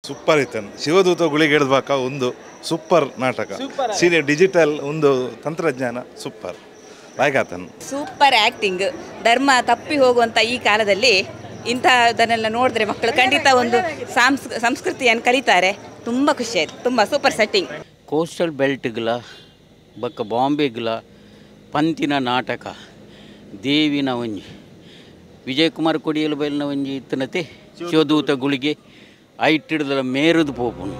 Super ಇತ್ತನ್ ಶಿವದೂತ ಗುಳಿಗೆ ಬಾಕ ಒಂದು super ನಾಟಕ senior digital ಒಂದು ತಂತ್ರಜ್ಞಾನ ಸೂಪರ್ ಲಾಯ್ಕಾತನ್ ಸೂಪರ್ ಆ್ಯಕ್ಟಿಂಗ್. ಧರ್ಮ ತಪ್ಪಿ ಹೋಗುವಂಥ ಈ ಕಾಲದಲ್ಲಿ ಇಂಥದನ್ನೆಲ್ಲ ನೋಡಿದ್ರೆ ಮಕ್ಕಳು ಖಂಡಿತ ಒಂದು ಸಂಸ್ಕೃತಿಯನ್ನು ಕಲಿತಾರೆ. ತುಂಬ ಖುಷಿ ಆಯಿತು, ತುಂಬ ಸೂಪರ್ ಸೆಟ್ಟಿಂಗ್. ಕೋಸ್ಟಲ್ ಬೆಲ್ಟ್ಗಳ ಬೊಕ್ಕ ಬಾಂಬೆಗಳ ಪಂತಿನ ನಾಟಕ ದೇವಿನ ಒಂಜಿ ವಿಜಯಕುಮಾರ್ ಕೊಡಿಯಲು ಬೈಲಿನ ಒಂಜಿ ಇತ್ತನತೆ ಶಿವದೂತ ಗುಳಿಗೆ ಐಟಿಡ್ದಲ ಮೇರುದು ಪೋಪುನು.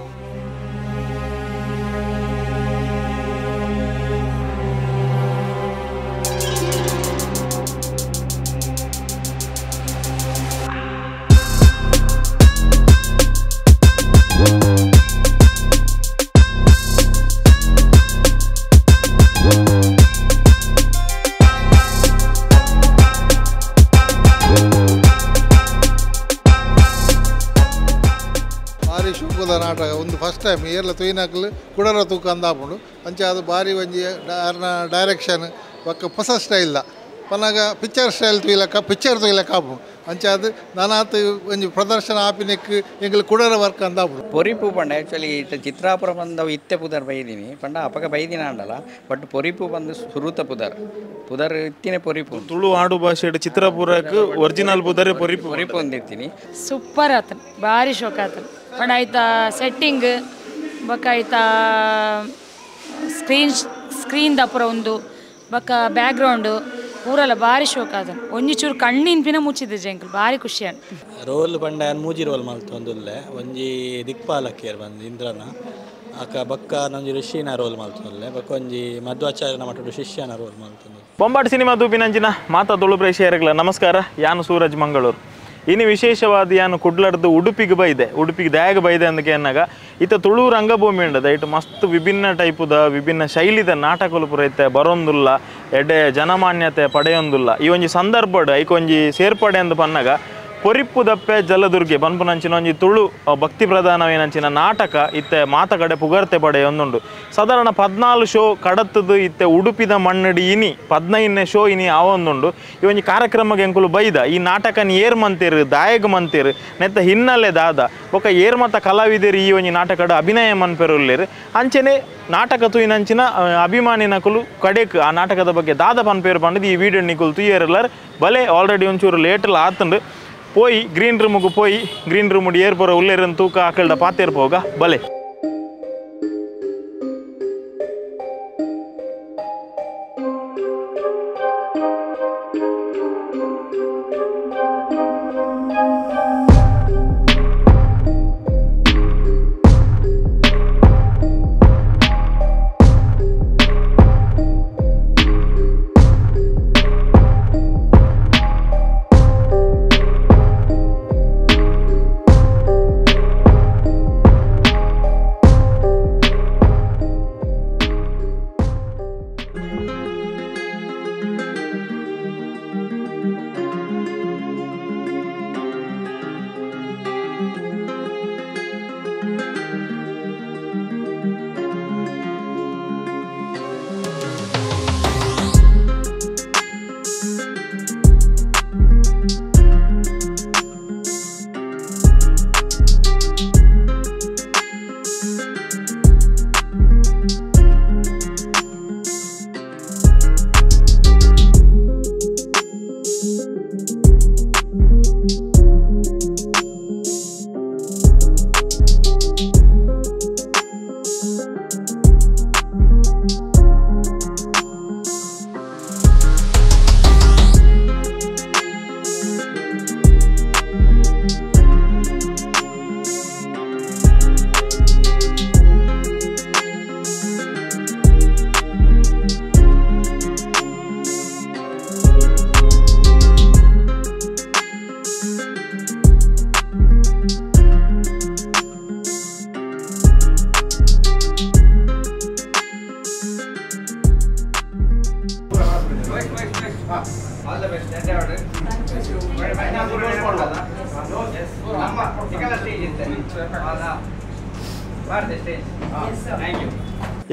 ನಾಟಕ ಒಂದು ಫಸ್ಟ್ ಟೈಮ್ ಏರ್ಲ ತುಯಿನಕ್ಲು ಕುಡರ ತೂಕ ಅಂದಾಪುಂಡು ಅಂಚೆ ಅದು ಭಾರಿ ಒಂಜಿ ಡೈರೆಕ್ಷನ್ ಬೊಕ್ಕ ಹೊಸ ಸ್ಟೈಲ್ದ ಪನಗ ಪಿಕ್ಚರ್ ಸ್ಟೈಲ್ ತುಯಿಲಕ್ಕ ಪಿಕ್ಚರ್ ತುಯಿಲಕ್ಕ ಆಪುಂಡು ಅಂಚೆ ಅದು ನಾನಾತ್ ಒಂಜಿ ಪ್ರದರ್ಶನ ಆಪಿನೆಕ್ ಎಂಕುಲು ಕುಡರ ವರ್ಕ್ ಅಂದಾಪುಂಡು. ಪೊರಿಪು ಪಂಡ ಆ್ಯಕ್ಚುಲಿ ಇತ್ತೆ ಚಿತ್ರಾಪುರ ಬಂದವು ಇತ್ತೆ ಪುದರ್ ಬೈದಿನಿ ಪಂಡ ಅಪಗ ಬೈದಿನ ಅಂಡಲ ಬಟ್ ಪೊರಿಪು ಬಂದು ಸುರುತ ಪುದರ್ ಪುದರ್ ಇತ್ತಿನ ಪೊರಿಪು. ತುಳು ಆಡು ಭಾಷೆ ಚಿತ್ರಾಪುರಕ್ಕೆ ಒರಿಜಿನಲ್ ಪುದರ್ ಪೊರಿಪು ಪೊರಿಪು ಅಂದಿರ್ತೀನಿ. ಸೂಪರ್ ಆತನ, ಭಾರಿ ಶೋಕ ಆತನ. ಪಂಡ ಆಯ್ತಾ ಸೆಟ್ಟಿಂಗ್ ಬೊಕ್ಕ ಆಯ್ತಾ ಸ್ಕ್ರೀನ್ ದಪುರ ಒಂದು ಬೊಕ್ಕ ಬ್ಯಾಕ್ಗ್ರೌಂಡು ಪೂರಲ್ಲ ಭಾರಿ ಶೋಕ ಆತನ. ಒಂಜಿ ಚೂರು ಕಣ್ಣಿನ ಮುಚ್ಚಿದ್ದೆ ಜಂಕಲ್ ಭಾರಿ ಖುಷಿ ಆಯ್ತು. ರೋಲ್ ಪಂಡ ಮೂಜಿ ರೋಲ್ ಮಲ್ತೊಂದುಲ್ಲೆ ಒಂಜಿ ದಿಕ್ಪಾಲಕಿಯರ್ ಬಂದು ಇಂದ್ರನ ಅಕ್ಕ ಬೊಕ್ಕ ನಂಜಿ ಋಷಿನ ರೋಲ್ ಮಲ್ತೊಂದುಲ್ಲೆ ಬೊಕ್ಕ ಒಂಜಿ ಮಧ್ವಾಚಾರ್ಯನ ಮಟ್ಟಡು ಶಿಷ್ಯನ ರೋಲ್ ಮಲ್ತೊಂದು. ಬೊಂಬಾಟ್ ಸಿನಿಮಾ ತೂಪಿನಂಚಿನ ಮಾತಾ ತುಳು ಪ್ರೇಕ್ಷಕರಿಗೆಲ್ಲ ನಮಸ್ಕಾರ. ಯಾನು ಸೂರಜ್ ಮಂಗಳೂರು. ಇನ್ನು ವಿಶೇಷವಾದ ಯಾನು ಕುಡ್ಲರ್ದು ಉಡುಪಿಗೆ ಬೈದೆ ಉಡುಪಿಗೆ ದ್ಯಾಗ ಬೈದೆ ಅಂದಕ್ಕೆ ಅನ್ನಾಗ ಇತ್ತ ತುಳು ರಂಗಭೂಮಿ ಉಂಡದ ಇಟ್ಟು ಮಸ್ತ್ ವಿಭಿನ್ನ ಟೈಪುದ ವಿಭಿನ್ನ ಶೈಲಿದ ನಾಟಕಲು ಪೂರ ಇತ್ತೆ ಬರೋಂದುಲ್ಲ ಎಡೆ ಜನಮಾನ್ಯತೆ ಪಡೆಯೊಂದುಲ್ಲ. ಈ ಒಂಜಿ ಸಂದರ್ಭಡ್ ಐಕೊಂಜಿ ಸೇರ್ಪಡೆ ಅಂದ್ ಪನ್ನಾಗ ಪೊರಿಪ್ಪು ದಪ್ಪೆ ಜಲದುರ್ಗೆ ಪನ್ಪುನಂಚಿನ ಒಂಜಿ ತುಳು ಭಕ್ತಿ ಪ್ರಧಾನವೇನಂಚಿನ ನಾಟಕ ಇತ್ತೆ ಮಾತ ಕಡೆ ಪುಗರ್ತೆ ಪಡೆಯೊಂದುಂಡು. ಸಾಧಾರಣ 14 ಶೋ ಕಡತ್ತದು ಇತ್ತೆ ಉಡುಪಿದ ಮಣ್ಣಡಿ ಇನಿ 15ನೇ ಶೋ ಇನಿ ಆವೊಂದುಂಡು. ಈ ಒಂಜಿ ಕಾರ್ಯಕ್ರಮಕ್ಕೆ ಎಂಕುಲು ಬೈದ ಈ ನಾಟಕನ ಏರ್ ಮಂತೇರು ದಾಯಗ್ ಮಂತೇರು ನೆತ್ತ ಹಿನ್ನೆಲೆ ದಾದ ಬೊಕ್ಕ ಏರ್ಮತ ಕಲಾವಿದರು ಈ ಒಂಜಿ ನಾಟಕದ ಅಭಿನಯ ಮನ್ಪೆರುಲ್ಲೇರು ಅಂಚೆನೆ ನಾಟಕ ತೂಯಿನಂಚಿನ ಅಭಿಮಾನಿನಕುಲು ಕಡೆಕ್ ಆ ನಾಟಕದ ಬಗ್ಗೆ ದಾದ ಪನ್ಪೇರು ಪಂಡದು ಈ ವಿಡಿಯೋ ನಿಕುಲು ತೂಯೇರ್ಲಾರ್ ಬಲೆ ಆಲ್ರೆಡಿ ಒಂಚೂರು ಲೇಟಲ್ ಆತಂಡು ಪೋಯಿ ಗ್ರೀನ್ ರೂಮ್ಗೆ ಪೋಯಿ ಗ್ರೀನ್ ರೂಮ್ ಏರ್ ಪೋರ ಉಲ್ಲೇರನ್ ತೂಕ ಆಕಳ್ದ ಪಾತೇರ್ ಪೋಗ ಬಲೆ.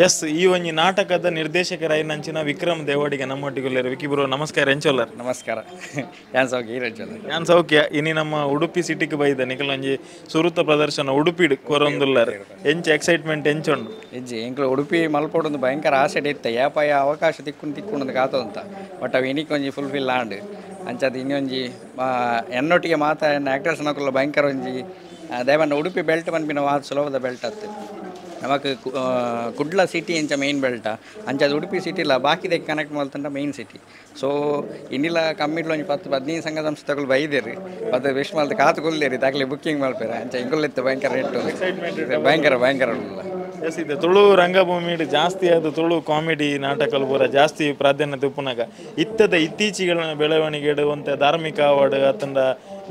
S ಈ ಒಂಜಿ ನಾಟಕದ ನಿರ್ದೇಶಕರಾಯಿನಂಚಿನ ವಿಕ್ರಮ್ ದೇವಾಡಿಗೆ ನಮ್ಮೊಟ್ಟಿಗೆ ವಿಕಿ ಬ್ರೋ ನಮಸ್ಕಾರ ಎಂಚೊಲ್ಲರ್ ನಮಸ್ಕಾರ ಯಾನ್ ಸೌಖ್ಯ ಈರೆಂಚೊಲ್ಲರ್ ಯಾನ್ ಸೌಖ್ಯ ಇನಿ ನಮ್ಮ ಉಡುಪಿ ಸಿಟಿಗೆ ಬೈದ ನಿಕಲೊಂಜಿ ಸುರುತ ಪ್ರದರ್ಶನ ಉಡುಪಿಡ್ ಕೊರೊಂದುಲ್ಲರ್ ಎಂಚ ಎಕ್ಸೈಟ್ಮೆಂಟ್ ಎಂಚೊಂಡು ಇಜ್ಜಿ ಎಂಕ್ಲು ಉಡುಪಿ ಮಲ್ಪೊಡೊಂದು ಭಯಂಕರ ಆಸೆ ಇತ್ತೆ ಏಪಾಯ ಅವಕಾಶ ತಿಕ್ಕುಂಡು ತಿಕ್ಕುಂಡು ಕಾತೊಂತ ಬಟ್ ಅವು ಇನಿಕ್ ಒಂಜಿ ಫುಲ್ಫಿಲ್ ಆಂಡ್ ಅಂಚಾದ ಇನ್ನೊಂಜಿ ಎನ್ನೊಟ್ಟಿಗೆ ಮಾತಾ ಎನ್ನ ಆ್ಯಕ್ಟರ್ಸ್ ನಕುಲ ಭಯಂಕರ ಒಂಜಿ ದೇವನ್ನ ಉಡುಪಿ ಬೆಲ್ಟ್ ಪನ್ಪಿನ ವಾತ್ ಸುಲಭದ ಬೆಲ್ಟ್ ಅತ್ತೆ ನಮಕ್ ಕುಡ್ಲ ಸಿಟಿ ಅಂಚ ಮೇನ್ ಬೆಲ್ಟ ಅಂಚಾದ ಉಡುಪಿ ಸಿಟಿಲ ಬಾಕಿದೆ ಕನೆಕ್ಟ್ ಮಲ್ತಂಡ main city so ಇನ್ನಿಲ್ಲ ಕಮ್ಮಿಡ್ಲ ಒಂಜಿ 10 15 ಸಂಘ ಸಂಸ್ಥೆಗಳು ಬೈದೇರಿ ಪತ್ತು ವಿಶ್ ಮಲ್ತ ಕಾತು ಕೊಲ್ದೇರಿ ದಾಖಲೆ ಬುಕ್ಕಿಂಗ್ ಮಲ್ಪೇರ ಅಂಚ ಇಂಗುಲಿತ್ತು ಭಯಂಕರ ರೇಟ್ ಭಯಂಕರ ಭಯಂಕರ ಉಲ್ಲ ಎಸ್ ಇದೆ ತುಳು ರಂಗಭೂಮಿ ಜಾಸ್ತಿ ಆದ ತುಳು ಕಾಮಿಡಿ ನಾಟಕಲು ಪೂರ ಜಾಸ್ತಿ ಪ್ರಾಧಾನ್ಯತೆ ಉಪ್ಪುನಾಗ ಇತ್ತದ ಇತ್ತೀಚೆಗಳ ಬೆಳವಣಿಗೆ ಇಡುವಂಥ ಧಾರ್ಮಿಕ ಅವಾರ್ಡ್ ಅತ್ತಂದ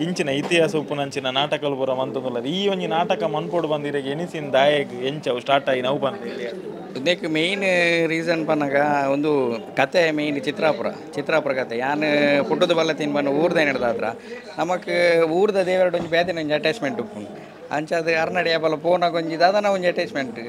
ಇಂಚಿನ ಇತಿಹಾಸ ಉಪ್ಪುನಂಚಿನ ನಾಟಕಲು ಪೂರ ಮಂತೊಂದುಲ್ಲ ಈ ಒಂಜಿ ನಾಟಕ ಮನ್ಪೋಡು ಬಂದಿರಗೆ ಎನಿಸಿನ ದಾಯಗ್ ಎಂಚವು ಸ್ಟಾರ್ಟ್ ಆಗಿ ನಾವು ಬಂದ ಇದಕ್ಕೆ ಮೇಯ್ನ್ ರೀಸನ್ ಪನ್ನಗ ಒಂದು ಕತೆ ಮೇಯ್ನ್ ಚಿತ್ರಾಪುರ ಚಿತ್ರಾಪುರ ಕತೆ ಯಾನ್ ಪುಟ್ಟದ ಬಲ್ಲ ತಿನ್ಬನ್ನ ಊರ್ದ ಏನಿಡ್ದಾದ್ರ ನಮಕ್ ಊರ್ದ ದೇವರಡು ಒಂಜಿ ಬೇತೆ ಒಂಜಿ ಅಟ್ಯಾಚ್ಮೆಂಟ್ ಉಪ್ಪುಂಡು ಅಂಚಾದ ಅರ್ನಡಿ ಆಪಲ ಪೋನಾಗ ಒಂಜಿ ದಾದನ ಒಂಜಿ ಅಟ್ಯಾಚ್ಮೆಂಟ್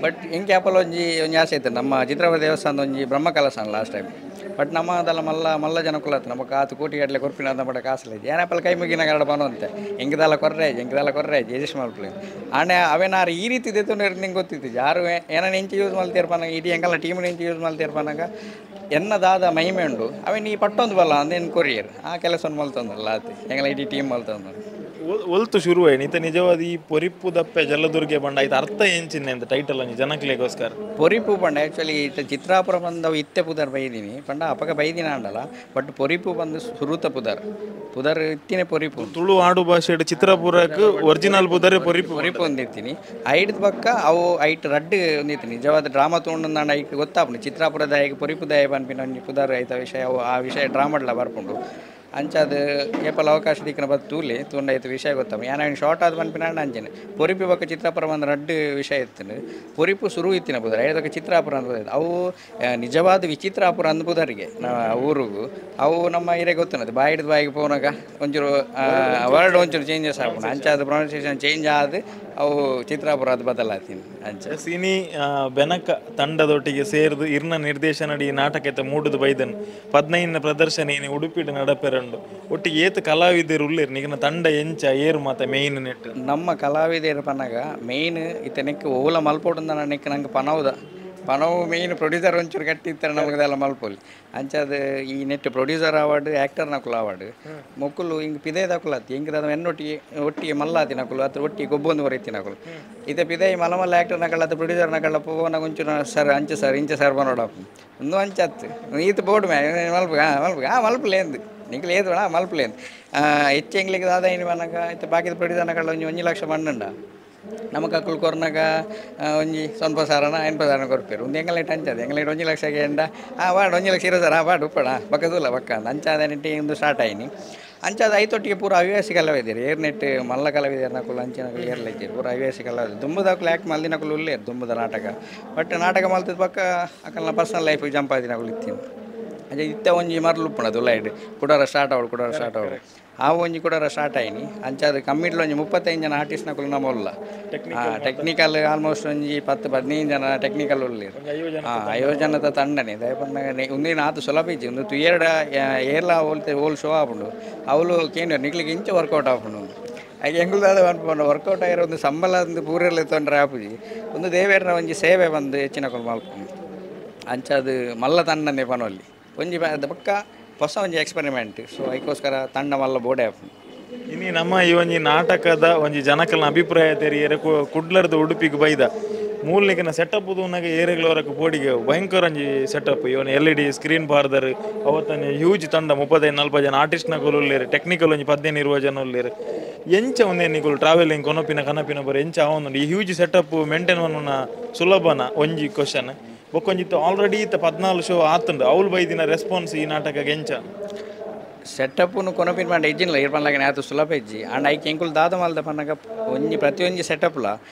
ಬಟ್ ಇಂಕೆ ಆಪಲ ಒಂಜಿ ಒಂಜಿ ಆಸೆ ಇತ್ತು ನಮ್ಮ ಚಿತ್ರಾಪುರ ದೇವಸ್ಥಾನದ ಒಂಜಿ ಬ್ರಹ್ಮಕಲಸಾನ last time but ನಮ್ಮ ಅದಲ್ಲ ಮಲ್ಲ ಮಲ್ಲ ಜನಕುಲ ಆತು ನಮ್ಮ ಕಾತು ಕೋಟಿ ಗಟ್ಟಲೆ ಕೊರ್ಪಿನ ಅಂತ ಬಡ ಕಾಸಲ ಏನಾಪಲ ಕೈ ಮುಗಿನ ಕರಡ ಬನವಂತೆ ಎಂಕದಲ್ಲ ಕೊರ್ರೆ ಎಂಕದಲ್ಲ ಕೊರ್ರೆ ಜೇಜಸ್ ಮಲ್ಪಲೆ ಆಣೆ ಅವೇನಾರು ಈ ರೀತಿ ಇದ್ದು ನಿಂಗೆ ಗೊತ್ತಿತ್ತು ಯಾರು ಏನ ಇಂಚು ಯೂಸ್ ಮಲ್ತಿರ್ಪನಾಗ ಇಡೀ ಎಂಕಲ್ಲ ಟೀಮ್ ಇಂಚು ಯೂಸ್ ಮಲ್ತಿರ್ಪನಾಗ ಎನ್ನದಾದ ಮಹಿಮೆ ಉಂಡು ಅವೇನು ಈ ಪಟ್ಟೊಂದು ಬಲ್ಲ ಅಂದೇನು ಕೊರಿಯರ್ ಆ ಕೆಲಸವನ್ನು ಮಲ್ತೊಂದಲ್ಲ ಆತು ಎಂಗಲ ಇಡೀ ಟೀಮ್ ಮಲ್ತೊಂದು ಒಲ್ತು ಶುರುವಾಯ್ತು ಈತ ನಿಜವಾದ ಈ ಪೊರಿಪ್ಪು ದಪ್ಪೆ ಜಲದುರ್ಗೆ ಬಂಡ ಆಯ್ತು ಅರ್ಥ ಎಂಚಿನ ಅಂತ ಟೈಟಲ್ ಒಂಜಿ ಜನಕ್ಲೆಗೋಸ್ಕರ ಪೊರಿಪು ಬಂಡ ಆ್ಯಕ್ಚುಲಿ ಈತ ಚಿತ್ರಾಪುರ ಬಂದವು ಇತ್ತೆ ಪುದರ್ ಬೈದೀನಿ ಪಂಡ ಅಪಗ ಬೈದಿನ ಅಂಡಲ್ಲ ಬಟ್ ಪೊರಿಪು ಬಂದು ಸುರುತ ಪುದರ್ ಪುದರ್ ಇತ್ತಿನ ಪೊರಿಪು ತುಳು ಆಡು ಭಾಷೆ ಚಿತ್ರಾಪುರಕ್ಕೆ ಒರಿಜಿನಲ್ ಪುದರ್ ಪೊರಿಪು ಪೊರಿಪು ಒಂದಿರ್ತೀನಿ ಐಡ್ದ ಪಕ್ಕ ಅವು ಐಟ್ ರಡ್ಡು ಒಂದಿರ್ತೀನಿ ನಿಜವಾದ ಡ್ರಾಮಾ ತೊಗೊಂಡು ನಾನು ಐಕ್ ಗೊತ್ತಾಪುಂಡು ಚಿತ್ರಾಪುರ ದಾಯಕ ಪೊರಿಪು ದಾಯ ಪನ್ಪಿನ ಒಂಜಿ ಪುದರ್ ಐತ ವಿಷಯ ಅವು ಆ ವಿಷಯ ಡ್ರಾಮಡ್ಲ ಬರ್ಪುಂಡು ಅಂಚಾದ ಏಪಲ ಅವಕಾಶ ದಿಕ್ಕನ ಬತ್ತು ತೂಲಿ ತೂಂಡಾಯ್ತು ವಿಷಯ ಗೊತ್ತಮ್ಮ ಯಾನ ಶಾರ್ಟ್ ಆದ ಪನ್ಪಿನ ಅಂಚನೆ ಪೊರಿಪು ಬೊಕ್ಕ ಚಿತ್ರಾಪುರ ಬಂದು ರಡ್ಡು ವಿಷಯ ಇತ್ತು ಪೊರಿಪು ಸುರು ಇತ್ತಿನ ಪುದರ್ ಐದಕ್ಕೆ ಚಿತ್ರಾಪುರ ಅಂತ ಅವು ನಿಜವಾದ ವಿಚಿತ್ರಾಪುರ ಅಂದ ಪುದರಿಗೆ ಊರಿಗೂ ಅವು ನಮ್ಮ ಹಿರಿಯ ಗೊತ್ತಿನದು ಬಾಯಿಡ್ದು ಬಾಯಿಗೆ ಪೋನಾಗ ಒಂಚೂರು ವರ್ಡ್ ಒಂಚೂರು ಚೇಂಜಸ್ ಆಗ್ಬೋದು ಅಂಚಾದ ಪ್ರೊನೌನ್ಸಿಯೇಷನ್ ಚೇಂಜ್ ಆದ ಅವು ಚಿತ್ರಾಪುರ ಅದು ಬದಲಾಗ್ತೀನಿ ಅಂಚ ಸಿನಿ ಬೆನಕ ತಂಡದೊಟ್ಟಿಗೆ ಸೇರಿದು ಇರ್ನ ನಿರ್ದೇಶನ ಈ ನಾಟಕ ಮೂಡುದು ಬೈದನ್ 15 ಪ್ರದರ್ಶನ ಉಡುಪಿಡು ನಡಪೆರಂಡು ಒಟ್ಟಿಗೆ ಏತು ಕಲಾವಿದರು ಉಲ್ಲೇರು ನಿಗನ ತಂಡ ಎಂಚ ಏರು ಮಾತ ಮೇಯ್ನ್ ನೆಟ್ ನಮ್ಮ ಕಲಾವಿದರು ಪನ್ನಗ ಮೇಯ್ನ್ ಇತ್ತ ನೆಕ್ ಓಲ ಮಲ್ಪೋಡು ನೆಕ್ ನಂಗೆ ಪನೌದ ಪನವು ಮೇಯ್ನ್ ಪ್ರೊಡ್ಯೂಸರ್ ಒಂಚೂರು ಕಟ್ಟಿತ್ತಾರೆ ನಮಗದೆಲ್ಲ ಮಲ್ಪೋಲಿ ಅಂಚಾದ ಈ net producer award actor ನಕುಲು award ಮೊಕ್ಕಲು ಹಿಂಗೆ ಪಿದೆ ದಕುಲಾತಿ ಹಿಂಗೆ ಅದು ಎನ್ನೊಟ್ಟಿಗೆ ಒಟ್ಟಿಗೆ ಮಲ್ಲಾತಿ ನಕುಲು ಅತ್ರ ಒಟ್ಟಿಗೆ ಗೊಬ್ಬೊಂದು ಬರೀತಿ ನಕುಲು ಇತ್ತೆ ಪಿದೆ ಮಲ್ಲ ಮಲ್ಲ ಆ್ಯಕ್ಟರ್ ನಕಳ ಅದು ಪ್ರೊಡ್ಯೂಸರ್ ನಕಳ ಪೋನಾಗ ಒಂಚೂರು ಸರ್ ಅಂಚೆ ಸರ್ ಇಂಚೆ ಸರ್ ಬನೋಡಪ್ಪ ಒಂದು ಅಂಚತ್ತು ಈತ ಬೋರ್ಡ್ ಮ್ಯಾ ಮಲ್ಪ ಮಲ್ಪ ಆ ಮಲ್ಪಲೇಂದು ನಿಂಗೆ ಏದು ಬೇಡ ಮಲ್ಪಲೇಂದು ಹೆಚ್ಚು ಎಂಗ್ಲಿಗೆ ದಾದ ಏನು ಬನ್ನಾಗ ಇತ್ತೆ ಬಾಕಿದ ಪ್ರೊಡ್ಯೂಸರ್ ನಕಳ ಒಂಜಿ 1 ಲಕ್ಷ ಮಣ್ಣುಂಡ ನಮಕ್ ಅಕ್ಕಲು ಕೊರ್ನಾಗ ಒಂಜಿ 0 ಸಾವಿರನ 80 ಸಾವಿರ ಕೊರ್ಪೇರು ಒಂದು ಎಂಗಲೈಟ್ ಅಂಚದ ಎಂಗಲೈಟ್ 1 ಲಕ್ಷಕ್ಕೆ ಎಂಡ ಆ ವಾಡ್ 1 ಲಕ್ಷ ಇರೋ ಸರ್ ಆ ವಾಡ್ ಉಪ್ಪಡ ಬಕ್ಕದೂಲ ಬಕ್ಕ ಅಂಚಾದ ನೆಟ್ಟಿ ಒಂದು ಸ್ಟಾರ್ಟ್ ಆಯ್ನಿ ಅಂಚಾದ ಐತೊಟ್ಟಿಗೆ ಪೂರ ಹವ್ಯಾಸಿ ಕಲಾವಿದರು ಏರ್ ನೆಟ್ ಮಲ್ಲ ಕಲಾವಿದರು ನಕುಲು ಅಂಚಿನಕುಲು ಏರ್ಲೈತಿರು ಪೂರ ಹವ್ಯಾಸಿ ಕಲಾವಿದರು ದುಂಬುದಾಕುಲು ಆ್ಯಕ್ಟ್ ಮಲ್ದಿನಕುಲು ಉಲ್ಲೇರು ದುಂಬುದ ನಾಟಕ ಬಟ್ ನಾಟಕ ಮಲ್ತದ ಪಕ್ಕ ಅಕಲ್ನ personal life jump ಆದಿನಕುಲು ಇತ್ತೀನಿ ಅಂಚೆ ಇತ್ತೆ ಒಂಜಿ ಮರ್ಲು ಉಪ್ಪುಂಡು ಲೈಟ್ ಕುಡಾರ ಸ್ಟಾರ್ಟ್ ಅವಳು ಕುಡಾರ ಸ್ಟಾರ್ಟ್ ಅವಳು ಆ ಒಂಜಿ ಕೂಡ ಸ್ಟಾರ್ಟ್ ಆಯ್ನಿ ಅಂಚಾದ ಕಮ್ಮಿಡ್ಲ ಒಂಜಿ 35 ಜನ ಆರ್ಟಿಸ್ಟ್ ನಕುಲು ನಮ್ಮ ಉಲ್ಲ ಟೆಕ್ನಿಕಲ್ ಆಲ್ಮೋಸ್ಟ್ ಒಂಜಿ 10 15 ಜನ ಟೆಕ್ನಿಕಲ್ ಉಲ್ಲೇರು 50 ಜನದ ತಂಡನೆ ದಯಪನ್ನಾಗ ಒಂದಿನ ಆತು ಸುಲಭ ಇಜ್ಜಿ ಒಂದು ತುಯೆರಡ ಏರ್ಲ ಹೋಲ್ತೆ ಹೋಲ್ ಶೋ ಆಪುಂಡು ಅವಳು ಕೇಂದ್ರ ನಿಕ್ಲಿಗೆ ಇಂಚ ವರ್ಕೌಟ್ ಆಪುಂಡು ಹಾಗೆ ಎಂಗುಲ್ದಾದ ಪನ್ಪುಂಡು ವರ್ಕೌಟ್ ಆಗಿರೋ ಒಂದು ಸಂಬಳ ಒಂದು ಪೂರೆಲ್ಲ ತೊಂದರೆ ಆಪುಜಿ ಒಂದು ದೇವೇರ್ನ ಒಂಜಿ ಸೇವೆ ಬಂದು ಹೆಚ್ಚಿನ ಮಲ್ಪುಂಡು ಅಂಚಾದ ಮಲ್ಲ ತಂಡನೆ ಪನೊಲ್ಲಿ ಒಂಜಿ ಪಕ್ಕ ಹೊಸ ಒಂಜಿ ಎಕ್ಸ್ಪೆರಿಮೆಂಟ್ ಸೊ ಅದಕ್ಕೋಸ್ಕರ ತಂಡ ಮಲ್ಲ ಬೋಡೆ ಆಪುಂಡು ಇನಿ ನಮ್ಮ ಈ ಒಂಜಿ ನಾಟಕದ ಒಂಜಿ ಜನಕಲ್ನ ಅಭಿಪ್ರಾಯ ತೆರಿಯರೆ ಕುಡ್ಲರ್ದ ಉಡುಪಿಗೆ ಬೈದ ಮೂಲಿಕನ ಸೆಟಪ್ ತೂನಗ ಏರೆಗ್ಲವರಕ್ಕೆ ಪೋಡಿಗೆ ಭಯಂಕರ ಒಂಜಿ ಸೆಟಪ್ ಇವನ್ LED screen ಪಾರ್ದರ್ ಅವತ್ತನೆ huge ತಂಡ 35 40 ಜನ ಆರ್ಟಿಸ್ಟ್ ನಕುಲು ಉಲ್ಲೇರು ಟೆಕ್ನಿಕಲ್ ಒಂಜಿ 15 20 ಜನ ಉಲ್ಲೇರು ಎಂಚ ಒಂದೇ ನಿಕುಲು ಟ್ರಾವೆಲಿಂಗ್ ಕೊನಪಿನ ಕನಪಿನ ಬರ ಎಂಚ ಅವನು ಈ huge setup maintain ಮನ್ನುನ ಸುಲಭನ ಒಂಜಿ ಕ್ವಶನ್ ಬೊಕ್ಕೊಂಜಿತ್ತು ಆಲ್ರೆಡಿ ಇತ್ತ 14 ಶೋ ಆತುಂಡು ಅವಳು ಬೈದಿನ ರೆಸ್ಪಾನ್ಸ್ ಈ ನಾಟಕಕ್ಕೆ ಎಂಚ ಸೆಟಪ್ನು ಕೊನಪಿನ ಪಂಡ ಇಜ್ಜಿಲ್ಲ ಇರ್ಪನ್ಲಾಗನೆ ಆತು ಸುಲಭ ಇಜ್ಜಿ ಆಂಡ ಐಕ್ ಎಂಕುಲು ದಾದ ಮಲ್ದ ಪನ್ನಗ ಒಂಜಿ ಪ್ರತಿಯೊಂಜಿ ಸೆಟಪ್ಲ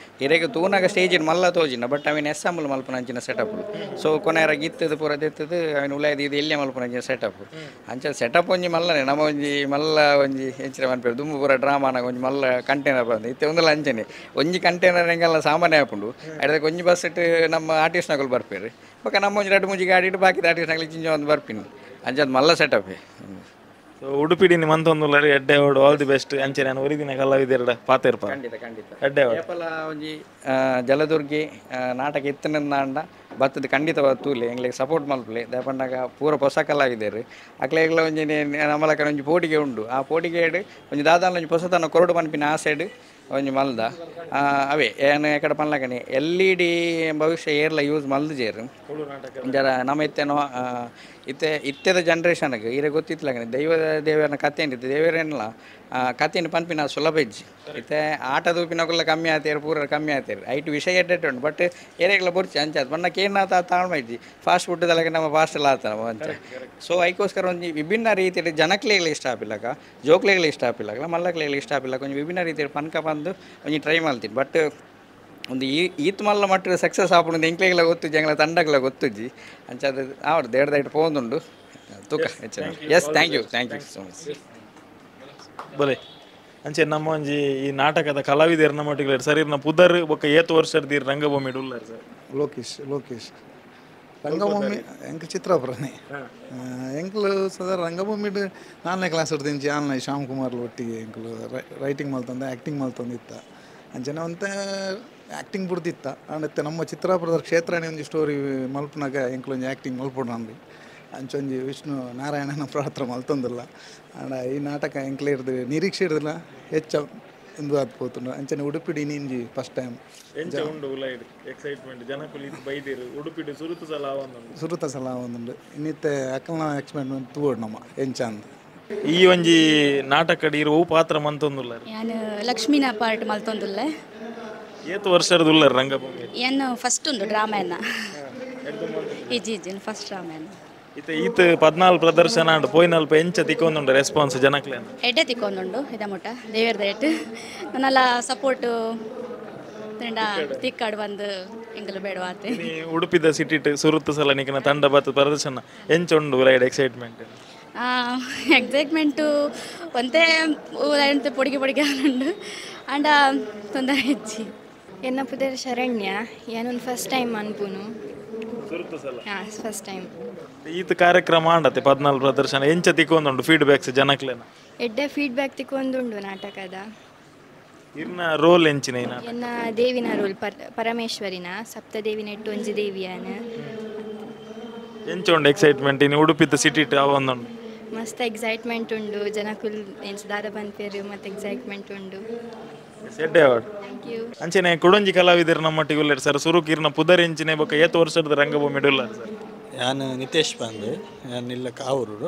ಇರೆಗ್ ತೂನಾಗ ಸ್ಟೇಜಿನ ಮಲ್ಲ ತೋಜಿನ ಬಟ್ ಅವಿನ ಎಸ್ಸಾಂಬಲ್ ಮಲ್ಪುನ ಅಂಚಿನ ಸೆಟಪ್ಲು ಸೊ ಕೊನೆಯರ ಗಿತ್ತದು ಪೂರ ದೆತ್ತದು ಅವಿನ ಉಲಾಯ್ದು ಇದು ಎಲ್ಲೇ ಮಲ್ಪುನ ಅಂಚಿನ ಸೆಟಪ್ ಅಂಚ ಸೆಟಪ್ ಒಂಜಿ ಮಲ್ಲನೆ ನಮ್ಮ ಒಂಜಿ ಮಲ್ಲ ಒಂಜಿ ಎಂಚಿನ ಮನ್ಪೇರು ದುಂಬು ಪೂರ ಡ್ರಾಮಾನಾಗ ಒಂಜಿ ಮಲ್ಲ ಕಂಟೈನರ್ ಬಂದು ಇತ್ತೆ ಒಂದಲ್ಲ ಅಂಚನೆ ಒಂಜಿ ಕಂಟೈನರ್ ಎಂಗೆಲ್ಲ ಸಾಮಾನ್ಯ ಆಪುಂಡು ಅಡ್ದಕ್ಕೆ ಒಂಜಿ ಬಸ್ ಇಟ್ಟು ನಮ್ಮ ಆರ್ಟಿಸ್ಟ್ನಗಳು ಬರ್ಪೇರು ಬೊಕ ನಮ್ಮ ಒಂಜಿ ರಡ್ಡು ಮೂಜಿ ಗಾಡಿ ಇಟ್ಟು ಬಾಕಿದ ಆರ್ಟಿಸ್ಟ್ನಗಳು ಇಂಚಿಂಚ ಒಂದು ಬರ್ಪಿನಿ ಅಂಚದ ಮಲ್ಲ ಸೆಟಪ್. ಸೊ ಉಡುಪಿಡಿ ಮಂತೊಂದುಲ್ಲರಿ ಎಡ್ಡೆ ಓಡು ಆಲ್ the best ಅಂಚೆ ನಾನು ಒರಿದಿನ ಕಲಾವಿದೆರಡ ಪಾತೆರ್ಪ ಖಂಡಿತ ಖಂಡಿತ ಎಡ್ಡೆ ಓಡು ಏಪಲ ಒಂಜಿ ಜಲದುರ್ಗಿ ನಾಟಕ ಇತ್ತನಂದ ಬತ್ತದ ಖಂಡಿತ ತೂಲೆ ಎಂಗ್ಲಿಗೆ ಸಪೋರ್ಟ್ ಮಲ್ಪಲೆ ದೇಪಂಡಾಗ ಪೂರ ಹೊಸ ಕಲಾವಿದರು ಅಕ್ಲೆಗ್ಲ ಒಂಜಿ ನಮ್ಮಲಕನ ಒಂಜಿ ಪೋಟಿಗೆ ಉಂಡು ಆ ಪೋಟಿಗೆ ಒಂಜಿ ದಾದಾನ ಒಂಜಿ ಹೊಸತನ ಕೊರಡು ಪನ್ಪಿನ ಆಸೆಡ್ ಒಂಜಿ ಮಲ್ದ ಅವೇ ಏನು ಎಕಡೆ ಪನ್ಲಕನೆ ಎಲ್ ಇ ಡಿ ಭವಿಷ್ಯ ಏರ್ಲ ಯೂಸ್ ಮಲ್ದು ಜೇರು ಜರ ನಮ್ಮ ಇತ್ತೇನೋ ಇತ್ತೆ ಇತ್ತೆದ ಜನ್ರೇಷನ್ಗೆ ಇರೆ ಗೊತ್ತಿತ್ತಲಾಗನೆ ದೈವ ದೇವರನ್ನ ಕತೆ ಏನಿತ್ತು ದೇವರೇನಲ್ಲ ಕತೆಯನ್ನು ಪನ್ಪಿನ ಸುಲಭ ಇಜ್ಜಿ ಇತ್ತೆ ಆಟ ದೂಪಿನಕುಲ್ಲ ಕಮ್ಮಿ ಆತೇರು ಪೂರ ಕಮ್ಮಿ ಆತೇರು ಐಟು ವಿಷಯ ಎಡ್ಡೆಟ್ ಉಂಟು ಬಟ್ ಏರೆಗ್ಲ ಬೊರ್ಚಿ ಅಂಚಾತ್ ಬಣ್ಣ ಕೇನಾತ ತಾಳ್ಮ ಇಜ್ಜಿ ಫಾಸ್ಟ್ ಫುಡ್ ದಲಕ ನಮ್ಮ ಫಾಸ್ಟ್ ಎಲ್ಲ ಆತ ನಮ್ಮ ಅಂಚ ಸೊ ಐಕೋಸ್ಕರ ಒಂಜಿ ವಿಭಿನ್ನ ರೀತಿಯಲ್ಲಿ ಜನಕ್ಲೆಗ್ಲ ಇಷ್ಟ ಆಪಿಲ್ಲಕ ಜೋಕ್ಲೆಗ್ಲ ಇಷ್ಟ ಆಪಿಲ್ಲಕ ಮಲ್ಲಕ್ಲೆಗ್ಲ ಇಷ್ಟ ಆಪಿಲ್ಲಕ ಒಂಜಿ ವಿಭಿನ್ನ ರೀತಿಯಲ್ಲಿ ಪನ್ಕ ಬಂದು ಒಂಜಿ ಟ್ರೈ ಮಾಡ್ತೀನಿ ಬಟ್ ಒಂದು ಈ ಈತ್ ಮಲ್ಲ ಮಟ್ಟ ಸಕ್ಸಸ್ ಆಪುಂಡು ಎಂಕ್ಲೆಗ್ಲ ಗೊತ್ತುಜ್ಜಿ ಎಂಗ್ಲ ತಂಡಗ್ಲ ಗೊತ್ತುಜ್ಜಿ ಅಂಚ ಅದು ಆವಡ್ ದೇಡ್ದೈಟ್ ಪೋಂದುಂಡು ತೂಕ ಹೆಚ್ಚು. Yes thank you thank you so much. ಬಲೆ ಅಂಚೆ ನಮ್ಮ ಒಂಜಿ ಈ ನಾಟಕದ ಕಲಾವಿದರ ನಮ್ಮ ಒಟ್ಟಿಗೆ ಸರ್ ಇರ್ನ ಪುದರ್ ಬೊಕ್ಕ ಏತ್ ವರ್ಷದ ರಂಗಭೂಮಿ ಉಲ್ಲಾರ್ ಸರ್. ಲೋಕೇಶ್ ಲೋಕೇಶ್ ರಂಗಭೂಮಿ ಎಂಕ್ ಚಿತ್ರಾಪುರನೇ ಎಂಕ್ಲು ಸದಾ ರಂಗಭೂಮಿಡ್ ನಾಲ್ನೇ ಕ್ಲಾಸ್ ಹಿಡ್ದಿಂಚಿ ಆನ್ಲೈನ್ ಶ್ಯಾಮ್ ಕುಮಾರ್ ಒಟ್ಟಿಗೆ ಎಂಕ್ಲು ರೈಟಿಂಗ್ ಮಲ್ತಂದು ಆ್ಯಕ್ಟಿಂಗ್ ಮಲ್ತಂದಿತ್ತ ಅಂಚನೆ ಒಂತೆ ಆ್ಯಕ್ಟಿಂಗ್ ಬಿಡ್ದಿತ್ತ ಅಂಡ್ ನಮ್ಮ ಚಿತ್ರಾಪುರದ ಕ್ಷೇತ್ರನೇ ಒಂಜಿ ಸ್ಟೋರಿ ಮಲ್ಪನಾಗ ಎಂಕ್ಲು ಒಂಜಿ ಆ್ಯಕ್ಟಿಂಗ್ ಮಲ್ಪೊಡು ಅಂಚೊಂಜಿ ವಿಷ್ಣು ನಾರಾಯಣನ ಪ್ರಾತ್ರ ಮಲ್ತೊಂದಿಲ್ಲ ಅಂಡ ಈ ನಾಟಕ ಎಂಕ್ಲೆ ಇರ್ದು ನಿರೀಕ್ಷೆ ಇರ್ದಿಲ್ಲ ಹೆಚ್ಚ ಇಂದು ಆತ್ ಪೋತುಂಡು ಅಂಚನೆ ಉಡುಪಿಡಿ ಇಂಜಿ ಫಸ್ಟ್ ಟೈಮ್ ಎಂಚ ಉಂಡು ಉಲೈಡ್ ಎಕ್ಸೈಟ್ಮೆಂಟ್ ಜನಕುಲು ಇತ್ತು ಬೈದಿರು ಉಡುಪಿಡಿ ಸುರುತ ಸಲ ಆವೊಂದುಂಡು ಸುರುತ ಸಲ ಆವೊಂದುಂಡು ಇನ್ನಿತ್ತೆ ಅಕ್ಕಲ್ನ ಎಕ್ಸ್ಪೆರಿಮೆಂಟ್ ತೂವೊಡು ನಮ್ಮ ಎಂಚ ಅಂದ್. ಈ ಒಂಜಿ ನಾಟಕಡ್ ಇರು ಒವು ಪಾತ್ರ ಮಂತೊಂದುಲ್ಲ? ಯಾನ್ ಲಕ್ಷ್ಮೀನ ಪಾರ್ಟ್ ಮಲ್ತೊಂದುಲ್ಲೆ. ಏತ್ ವರ್ಷದ ಉಲ್ಲರ್ ರಂಗಭೂಮಿ? ಯಾನ್ ಫಸ್ಟ್ ಉಂಡು ಡ್ರಾಮಾ ಎನ್ನ ಇಜ್ಜಿ ಇಜ್ಜಿ ಫಸ್ಟ್ ಡ್ರಾಮಾ ಎನ್ನ. ಇತ್ತೆ ಈತ್ 14 ಪ್ರದರ್ಶನ ಅಂಡ್ ಪೋಯಿನಲ್ಪ ಎಂಚ ತಿಕ್ಕೊಂದುಂಡು ರೆಸ್ಪಾನ್ಸ್ ಜನಕ್ಲೆನ? ಎಡ್ಡೆ ತಿಕ್ಕೊಂದುಂಡು ಇದ ಮುಟ್ಟ ದೇವರ ದಯಟ್ ನನ್ನಲ್ಲ ಸಪೋರ್ಟ್ ತಂಡ ತಿಕ್ಕಾಡ್ ಬಂದು ಎಂಕಲು ಬೇಡವಾತೆ. ಉಡುಪಿದ ಸಿಟಿಟ್ ಸುರುತ ಸಲ ನಿಕನ ತಂಡ ಬತ್ತ ಪ್ರದರ್ಶನ ಎಂಚ ಉಂಡು ರೈಡ್ ಎಕ್ಸೈಟ್ಮೆಂಟ್? ಎಕ್ಸೈಟ್ಮೆಂಟು ಒಂತೆ ಎಂತ ಪೊಡಿಗೆ ಪೊಡಿಗೆ ಉಂಡು ಅಂಡ ತೊಂದರೆ ಹೆಚ್ಚಿ. ಎನ್ನ ಪುದರ್ ಶರಣ್ಯ ಯಾನೊಂದು ಫಸ್ಟ್ ಟೈಮ್ ಅನ್ಪುನು. ಹಾಂ ಫಸ್ಟ್ ಟೈಮ್. ಈತ ಕಾರ್ಯಕ್ರಮ ಆಂಡತೆ 14 ಪ್ರದರ್ಶನ ಎಂಚ ತಿಕ್ಕೊಂದುಂಡು ಫೀಡ್ಬ್ಯಾಕ್ಸ್ ಜನಕ್ಲೆನ? ಎಡ್ಡೆ ಫೀಡ್ಬ್ಯಾಕ್ ತಿಕ್ಕೊಂದುಂಡು ನಾಟಕದ. ಇರ್ನ ರೋಲ್ ಎಂಚಿನ? ಎನ್ನ ದೇವಿನ ರೋಲ್ ಪರಮೇಶ್ವರಿನ ಸಪ್ತದೇವಿನ ಇಟ್ಟು ಒಂಜಿ ದೇವಿಯಾನ. ಎಂಚ ಉಂಡು ಎಕ್ಸೈಟ್ಮೆಂಟ್ ಇನ್ನು ಉಡುಪಿದ ಸಿಟಿ ಆವೊಂದುಂಡು? ಮಸ್ತ್ ಎಕ್ಸೈಟ್ಮೆಂಟ್ ಉಂಡು ಜನಕುಲ್ ಎಂಚ ದಾದ ಬಂದ್ಪೇರು ಮತ್ತೆ ಎಕ್ಸೈಟ್ಮೆಂಟ್ ಉಂಡು. ಅಂಚನೆ ಕುಡೊಂಜಿ ಕಲಾವಿದರು ನಮ್ಮೊಟ್ಟಿಗೆ ಉಲ್ಲೆರ್ ಸರ್ ಸುರುಕ್ ಇರ್ನ ಪುದರ್ ಎಂಚಿನೆ ಬೊಕ್ಕ ಏತ್ ವರ್ಷದ ರಂಗಭೂಮಿ ಉಲ್ಲಾರ್ ಸರ್? ಯಾನ್ ನಿತೇಶ್ ಪಂದ್ ಯಾನ್ ಇಲ್ಲ ಕಾವೂರು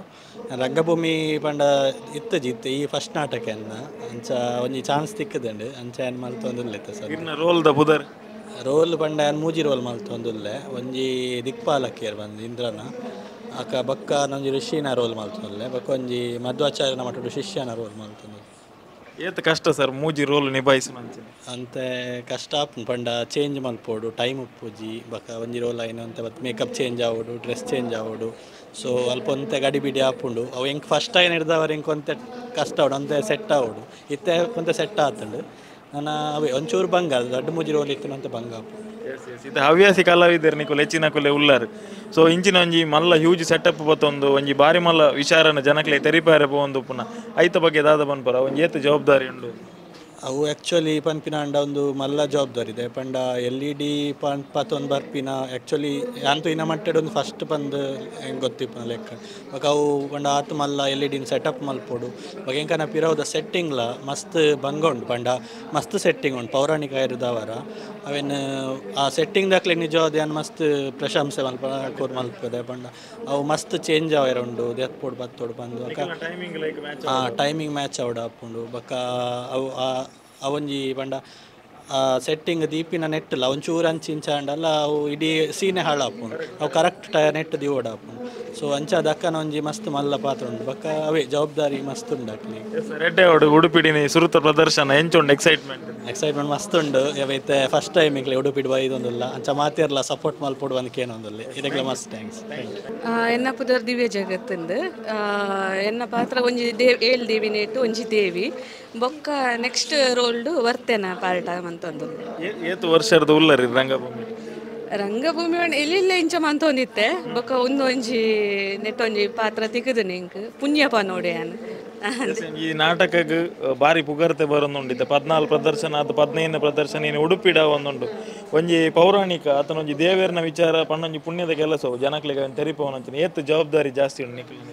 ರಂಗಭೂಮಿ ಪಂಡ ಇತ್ತಜಿ ಇತ್ತು ಈ ಫಸ್ಟ್ ನಾಟಕ ಎನ್ನ ಅಂಚ ಒಂಜಿ ಚಾನ್ಸ್ ತಿಕ್ಕದಂಡು ಅಂಚ ಯಾನ್ ಮಲ್ತೊಂದುಲ್ಲೆ ಸರ್. ಇರ್ನ ರೋಲ್ ದ ಪುದರ್? ರೋಲ್ ಪಂಡ ಯಾನ್ ಮೂಜಿ ರೋಲ್ ಮಲ್ತೊಂದುಲ್ಲೆ ಒಂಜಿ ದಿಕ್ಪಾಲಕಿಯರ್ ಬಂದು ಇಂದ್ರನ ಅಕ್ಕ ಬೊಕ್ಕ ಒಂಜಿ ಋಷಿನ ರೋಲ್ ಮಲ್ತೊಂದುಲ್ಲೆ ಬೊಕ್ಕ ಒಂಜಿ ಮಧ್ವಾಚಾರ್ಯನ ಮಟ್ಟಡು ಶಿಷ್ಯನ ರೋಲ್ ಮಲ್ತೊಂದುಲ್ಲೆ. ಏತ್ ಕಷ್ಟ ಸರ್ ಮೂಜಿ ರೋಲ್ ನಿಭಾಯಿಸುನ ಅಂಚನೆ? ಅಂತೆ ಕಷ್ಟ ಆಪುಂಡು ಪಂಡ ಚೇಂಜ್ ಮಲ್ಪೊಡು ಟೈಮ್ ಉಪ್ಪುಜಿ ಬೊಕ್ಕ ಒಂಜಿ ರೋಲ್ ಆಯಿನ ಅಂತೆ ಬತ್ ಮೇಕಪ್ ಚೇಂಜ್ ಆವೊಡು ಡ್ರೆಸ್ ಚೇಂಜ್ ಆವೊಡು ಸೊ ಅಲ್ಪ ಒಂತೆ ಗಡಿಬಿಡಿ ಆಪುಂಡು ಅವು ಎಂಕ್ ಫಸ್ಟ್ ಟೈಮ್ ಹಿಡ್ದವರು ಎಂಕ್ ಒಂತೆ ಕಷ್ಟ ಆವೊಡು ಒಂತೆ ಸೆಟ್ ಆವೊಡು ಇತ್ತೆ ಒಂತೆ ಸೆಟ್ ಆತುಂಡು ನನ್ನ ಅವೇ ಒಂಚೂರು ಬಂಗ ದೊಡ್ಡ ಮೂಜಿ ರೋಲ್ ಇತ್ತು ಅಂತ ಬಂಗ ಆಪುಂಡು. ಎಸ್ ಎಸ್ ಇದು ಹವ್ಯಾಸಿ ಕಲಾವಿದರು ನಿಕುಲು ಹೆಚ್ಚಿನಕುಲೆ ಉಲ್ಲಾರು ಸೊ ಇಂಚಿನ ಒಂಜಿ ಮಲ್ಲ ಹ್ಯೂಜ್ ಸೆಟಪ್ ಬತ್ತೊಂದು ಒಂಜಿ ಬಾರಿ ಮಲ್ಲ ವಿಚಾರನ ಜನಕ್ಲೆ ತೆರಿಪಾರೆ ಪೋವೊಂದು ಪುನಃ ಐತ ಬಗ್ಗೆ ದಾದ ಪನ್ಪರ ಒಂಜಿ ಏತ್ ಜವಾಬ್ದಾರಿ ಉಂಡು? ಅವು ಆ್ಯಕ್ಚುಲಿ ಪನ್ಪಿನ ಅಂಡ ಒಂದು ಮಲ್ಲ ಜವಾಬ್ದಾರಿ ಇದೆ ಪಂಡ ಎಲ್ ಇ ಡಿ ಪತ್ತೊಂದು ಬರ್ಪಿನ ಆ್ಯಕ್ಚುಲಿ ಅಂತೂ ಇನ್ನ ಮಟ್ಟೆಡ್ ಒಂದು ಫಸ್ಟ್ ಬಂದು ಹೆಂಗೆ ಗೊತ್ತಿಪ್ಪನ ಲೆಕ್ಕ ಬೊಕ ಅವು ಪಂಡ ಆತು ಮಲ್ಲ ಎಲ್ ಇ ಡಿನ ಸೆಟಪ್ ಮಲ್ಪೊಡು ಬೊಕ ಎಂಕನ ಪಿರವುದ ಸೆಟ್ಟಿಂಗ್ಲ ಮಸ್ತ್ ಬಂಗ ಉಂಡು ಪಂಡ ಮಸ್ತ್ ಸೆಟ್ಟಿಂಗ್ ಉಂಡು ಪೌರಾಣಿಕ ಇರುದವರ ಅವೇನು ಆ ಸೆಟ್ಟಿಂಗ್ ದಾಕ್ಲೆ ನಿಜವಾದ ಏನು ಮಸ್ತ್ ಪ್ರಶಂಸೆ ಮಲ್ಪ ಕೋರ್ ಮಲ್ಪದೆ ಪಂಡ ಅವು ಮಸ್ತ್ ಚೇಂಜ್ ಆವರ ಉಂಡು ದೆತ್ಪೊಡು ಬತ್ತೊಡು ಬಂದು ಟೈಮಿಂಗ್ ಮ್ಯಾಚ್ ಆವಡ ಆಪುಂಡು ಬೊಕ ಅವು ಅವೊಂಜಿ ಪಂಡ ಸೆಟ್ಟಿಂಗ್ ದೀಪಿನ ನೆಟ್ಟಲ್ಲ ಒಂಚೂರು ಅಂಚಿ ಇಂಚಾಂಡಲ್ಲ ಅವು ಇಡೀ ಸೀನೆ ಹಾಳಾಪುಂಡು ಅವು ಕರೆಕ್ಟ್ ನೆಟ್ ದಿವೋಡಾಪುಂಡು ಸೊ ಅಂಚ ದಕ್ಕನ ಒಂಜಿ ಮಸ್ತ್ ಮಲ್ಲ ಪಾತ್ರ ಉಂಡು ಬೊಕ್ಕ ಅವೇ ಜವಾಬ್ದಾರಿ ಮಸ್ತ್ ಉಂಡು ಅಕ್ಲಿ ರೆಡ್ಡೆ ಉಡುಪಿಡಿನ ಸುರುತ ಪ್ರದರ್ಶನ ಎಂಚುಂಡು ಎಕ್ಸೈಟ್ಮೆಂಟ್ ಎಕ್ಸೈಟ್ಮೆಂಟ್ ಮಸ್ತ್ ಉಂಡು ಯಾವೈತೆ ಫಸ್ಟ್ ಟೈಮ್ ಇಂಕ್ಲೆ ಉಡುಪಿಡ್ ಬೈದೊಂದುಲ್ಲ ಅಂಚ ಮಾತಿರ್ಲ ಸಪೋರ್ಟ್ ಮಲ್ಪೊಡು ಅಂದ್ಕೇನೊಂದುಲ್ಲ ಇದಕ್ಕೆಲ್ಲ ಮಸ್ತ್ thanks. ಎನ್ನ ಪುದರ್ ದಿವ್ಯ ಜಗತ್ತಂದು ಎನ್ನ ಪಾತ್ರ ಒಂಜಿ ದೇವಿ ಏಳು ದೇವಿ ನೇಟು ಒಂಜಿ ದೇವಿ ಬೊಕ್ಕ ನೆಕ್ಸ್ಟ್ ರೋಲ್ಡು ವರ್ತೇನ ಪಾರ್ಟ ಅಂತಂದು. ಏತು ವರ್ಷದ ಉಲ್ಲರಿ ರಂಗಭೂಮಿ ರಂಗಭೂಮಿ ಎಲ್ಲಿಲ್ಲ ಇಂಚ ಮಂತೊಂದಿತ್ತೆ ಬೊಕ್ಕ ಒಂದು ಒಂಜಿ ನೆಟ್ಟೊಂಜಿ ಪಾತ್ರ ತಿಕ್ಕದು ನಿಂಕ್ ಪುಣ್ಯಪ ನೋಡಿ ಈ ನಾಟಕಕ್ಕೆ ಬಾರಿ ಪುಗರ್ತೆ ಬರೊಂದುಂಡಿತ್ತೆ 14 ಪ್ರದರ್ಶನ ಅದು 15 ಪ್ರದರ್ಶನ ಇನ್ನು ಉಡುಪಿಡ ಒಂದುಂಡು ಒಂಜಿ ಪೌರಾಣಿಕ ಆತನೊಂಜಿ ದೇವೇರ್ನ ವಿಚಾರ ಪಣ್ಣೊಂಜಿ ಪುಣ್ಯದ ಕೆಲಸವು ಜನಕ್ಲೆಗ್ ತೆರಿಪವನಂಚಿನ ಏತ್ ಜವಾಬ್ದಾರಿ ಜಾಸ್ತಿ ಉಂಡು ನಿಕ್ಲೆಗ್?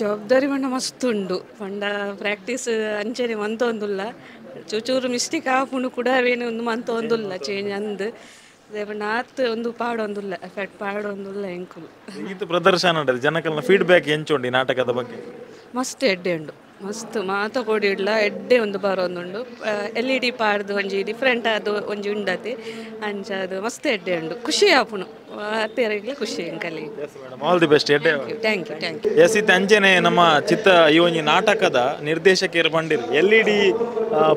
ಜವಾಬ್ದಾರಿ ಪಂಡ ಮಸ್ತ್ ಉಂಡು ಪಂಡ ಪ್ರಾಕ್ಟೀಸ್ ಅಂಚನೆ ಮಂತೊಂದುಲ್ಲ ಚೂಚೂರು ಮಿಸ್ಟೇಕ್ ಆಪುಂಡು ಕೂಡ ಅವೇನು ಒಂದು ಮಂತೊಂದುಲ್ಲ ಚೇಂಜ್ ಅಂದ್ ಪಂಡ ಆತ್ ಒಂದು ಪಾಡೊಂದುಲ್ಲ ಎಫೆಕ್ಟ್ ಪಾಡೊಂದುಲ್ಲ ಎಂಕುಲು. ಈತ ಪ್ರದರ್ಶನ ಉಂಟು ಜನಕಲ್ನ ಫೀಡ್ಬ್ಯಾಕ್ ಎಂಚುಂಡು ಈ ನಾಟಕದ ಬಗ್ಗೆ? ಮಸ್ತ್ ಎಡ್ಡೆ ಉಂಡು ಮಸ್ತ್ ಮಾತ ಕೊಡಿಡ್ಲ ಎಡ್ಡೆ ಒಂದು ಬರೋಂದುಂಡು ಎಲ್ ಇ ಡಿ ಪಾಡ್ದು ಒಂಜಿ ಡಿಫ್ರೆಂಟ್ ಅದು ಒಂಜಿ ಉಂಡತೆ ಅಂಚ ಅದು ಮಸ್ತ್ ಎಡ್ಡೆ ಉಂಡು ಖುಷಿ ಆಪುಂಡು ಅತ್ತೆರಗ್ಲ ಖುಷಿ ಎಂಕಲಿ. ಆಲ್ the best ಎಡ್ಡೆ. Thank you thank you. S ಇತ್ತೆ ಅಂಚನೆ ನಮ್ಮ ಚಿತ್ತ ಈ ಒಂಜಿ ನಾಟಕದ ನಿರ್ದೇಶಕರು ಪಂಡಿರು ಎಲ್ ಇ ಡಿ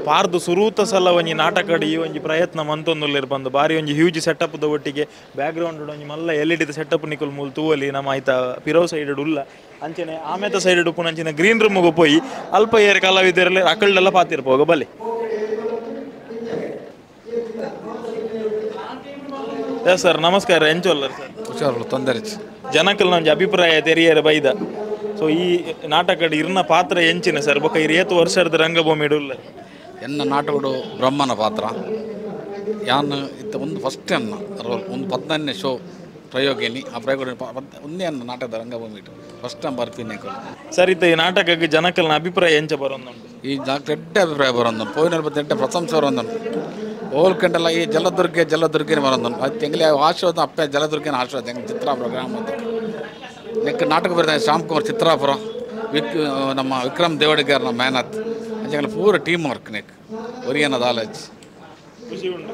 ಪಾರ್ದು ಸುರೂತ ಸಲ ಒಂಜಿ ನಾಟಕಡ್ ಈ ಒಂಜಿ ಪ್ರಯತ್ನ ಮಂತೊಂದುಲ್ಲೆರ್ ಬಂದು ಬಾರಿ ಒಂಜಿ ಹ್ಯೂಜ್ ಸೆಟಪ್ ದ ಒಟ್ಟಿಗೆ ಬ್ಯಾಕ್ಗ್ರೌಂಡ್ ಒಂಜಿ ಮಲ್ಲ ಎಲ್ ಇ ಡಿ ಸೆಟಪ್ ನಿಕುಲ್ ಮೂಲು ತೂವಲಿ ನಮ್ಮ ಐತ ಪಿರೋ ಸೈಡ್ ಉಲ್ಲ ಅಂಚನೆ ಆಮೇತ ಸೈಡ್ ಉಪ್ಪುನ ಅಂಚಿನ ಗ್ರೀನ್ ರೂಮ್ ಪೋಯಿ ಅಲ್ಪ ಏರ್ ಕಲಾವಿದರಲ್ಲಿ ಅಕಲ್ಡೆಲ್ಲ ಪಾತಿರ್ಪೋಗ ಬಲೆ. ಸರ್ ನಮಸ್ಕಾರ ಎಂಚೊಲ್ಲರ್ ಸರ್? ಹುಷಾರು ತೊಂದರೆ ಜನಕಲ್ನ ಒಂಜಿ ಅಭಿಪ್ರಾಯ ತೆರಿಯರೆ ಬೈದ ಸೊ ಈ ನಾಟಕಡ್ ಇರ್ನ ಪಾತ್ರ ಎಂಚಿನ ಸರ್ ಬೊಕ್ಕ ಇರ್ ಏತು ವರ್ಷದ ರಂಗಭೂಮಿ ಉಲ್ಲ? ಎನ್ನ ನಾಟಕಡು ಬ್ರಹ್ಮನ ಪಾತ್ರ ಯಾನ್ ಇತ್ತ ಒಂದು ಫಸ್ಟ್ ಎನ್ನ ರೋಲ್ ಒಂದು 14ನೇ ಶೋ ಪ್ರಯೋಗೇನಿ ಆ ಪ್ರಯೋಗ ಒಂದೇ ಅನ್ನ ನಾಟಕದ ರಂಗಭೂಮಿ ಇಟ್ಟು ಫಸ್ಟ್ ಟೈಮ್ ಬರ್ತೀನಿ. ಸರ್ ಇತ್ತ ಈ ನಾಟಕಕ್ಕೆ ಜನಕಲ್ನ ಅಭಿಪ್ರಾಯ ಎಂಚ ಬರೋಂದುಂಟು? ಈ ನಾಟಕ ಎಡ್ಡೆ ಅಭಿಪ್ರಾಯ ಬರೋಂದುಂಟು ಪೋಯಿನ ಎಡ್ಡೆ ಪ್ರಶಂಸೆ ಬರೋಂದುಂಟು ಓಲ್ಕಂಡೆಲ್ಲ ಈ ಜಲದುರ್ಗೆ ಜಲದುರ್ಗೆನೇ ಬರೋಂದುಂಟು ಅದು ಎಂಗ್ಲಿ ಆಶೀರ್ವಾದ ಅಪ್ಪೆ ಜಲದುರ್ಗೆನ ಆಶೀರ್ವಾದ ಎಂಗ್ ಚಿತ್ರಾಪುರ ಗ್ರಾಮ ನೆಕ್ ನಾಟಕ ಬರ್ತಾರೆ ಶ್ಯಾಮ್ಕುಮಾರ್ ಚಿತ್ರಾಪುರ ನಮ್ಮ ವಿಕ್ರಮ್ ದೇವಡಿಗರ್ನ ಮೇನತ್ ಅಂಚೆಲ್ಲ ಪೂರ ಟೀಮ್ ವರ್ಕ್ ನೆಕ್ ಒರಿಯನ ದಾಲಜ್ ಖುಷಿ ಉಂಟು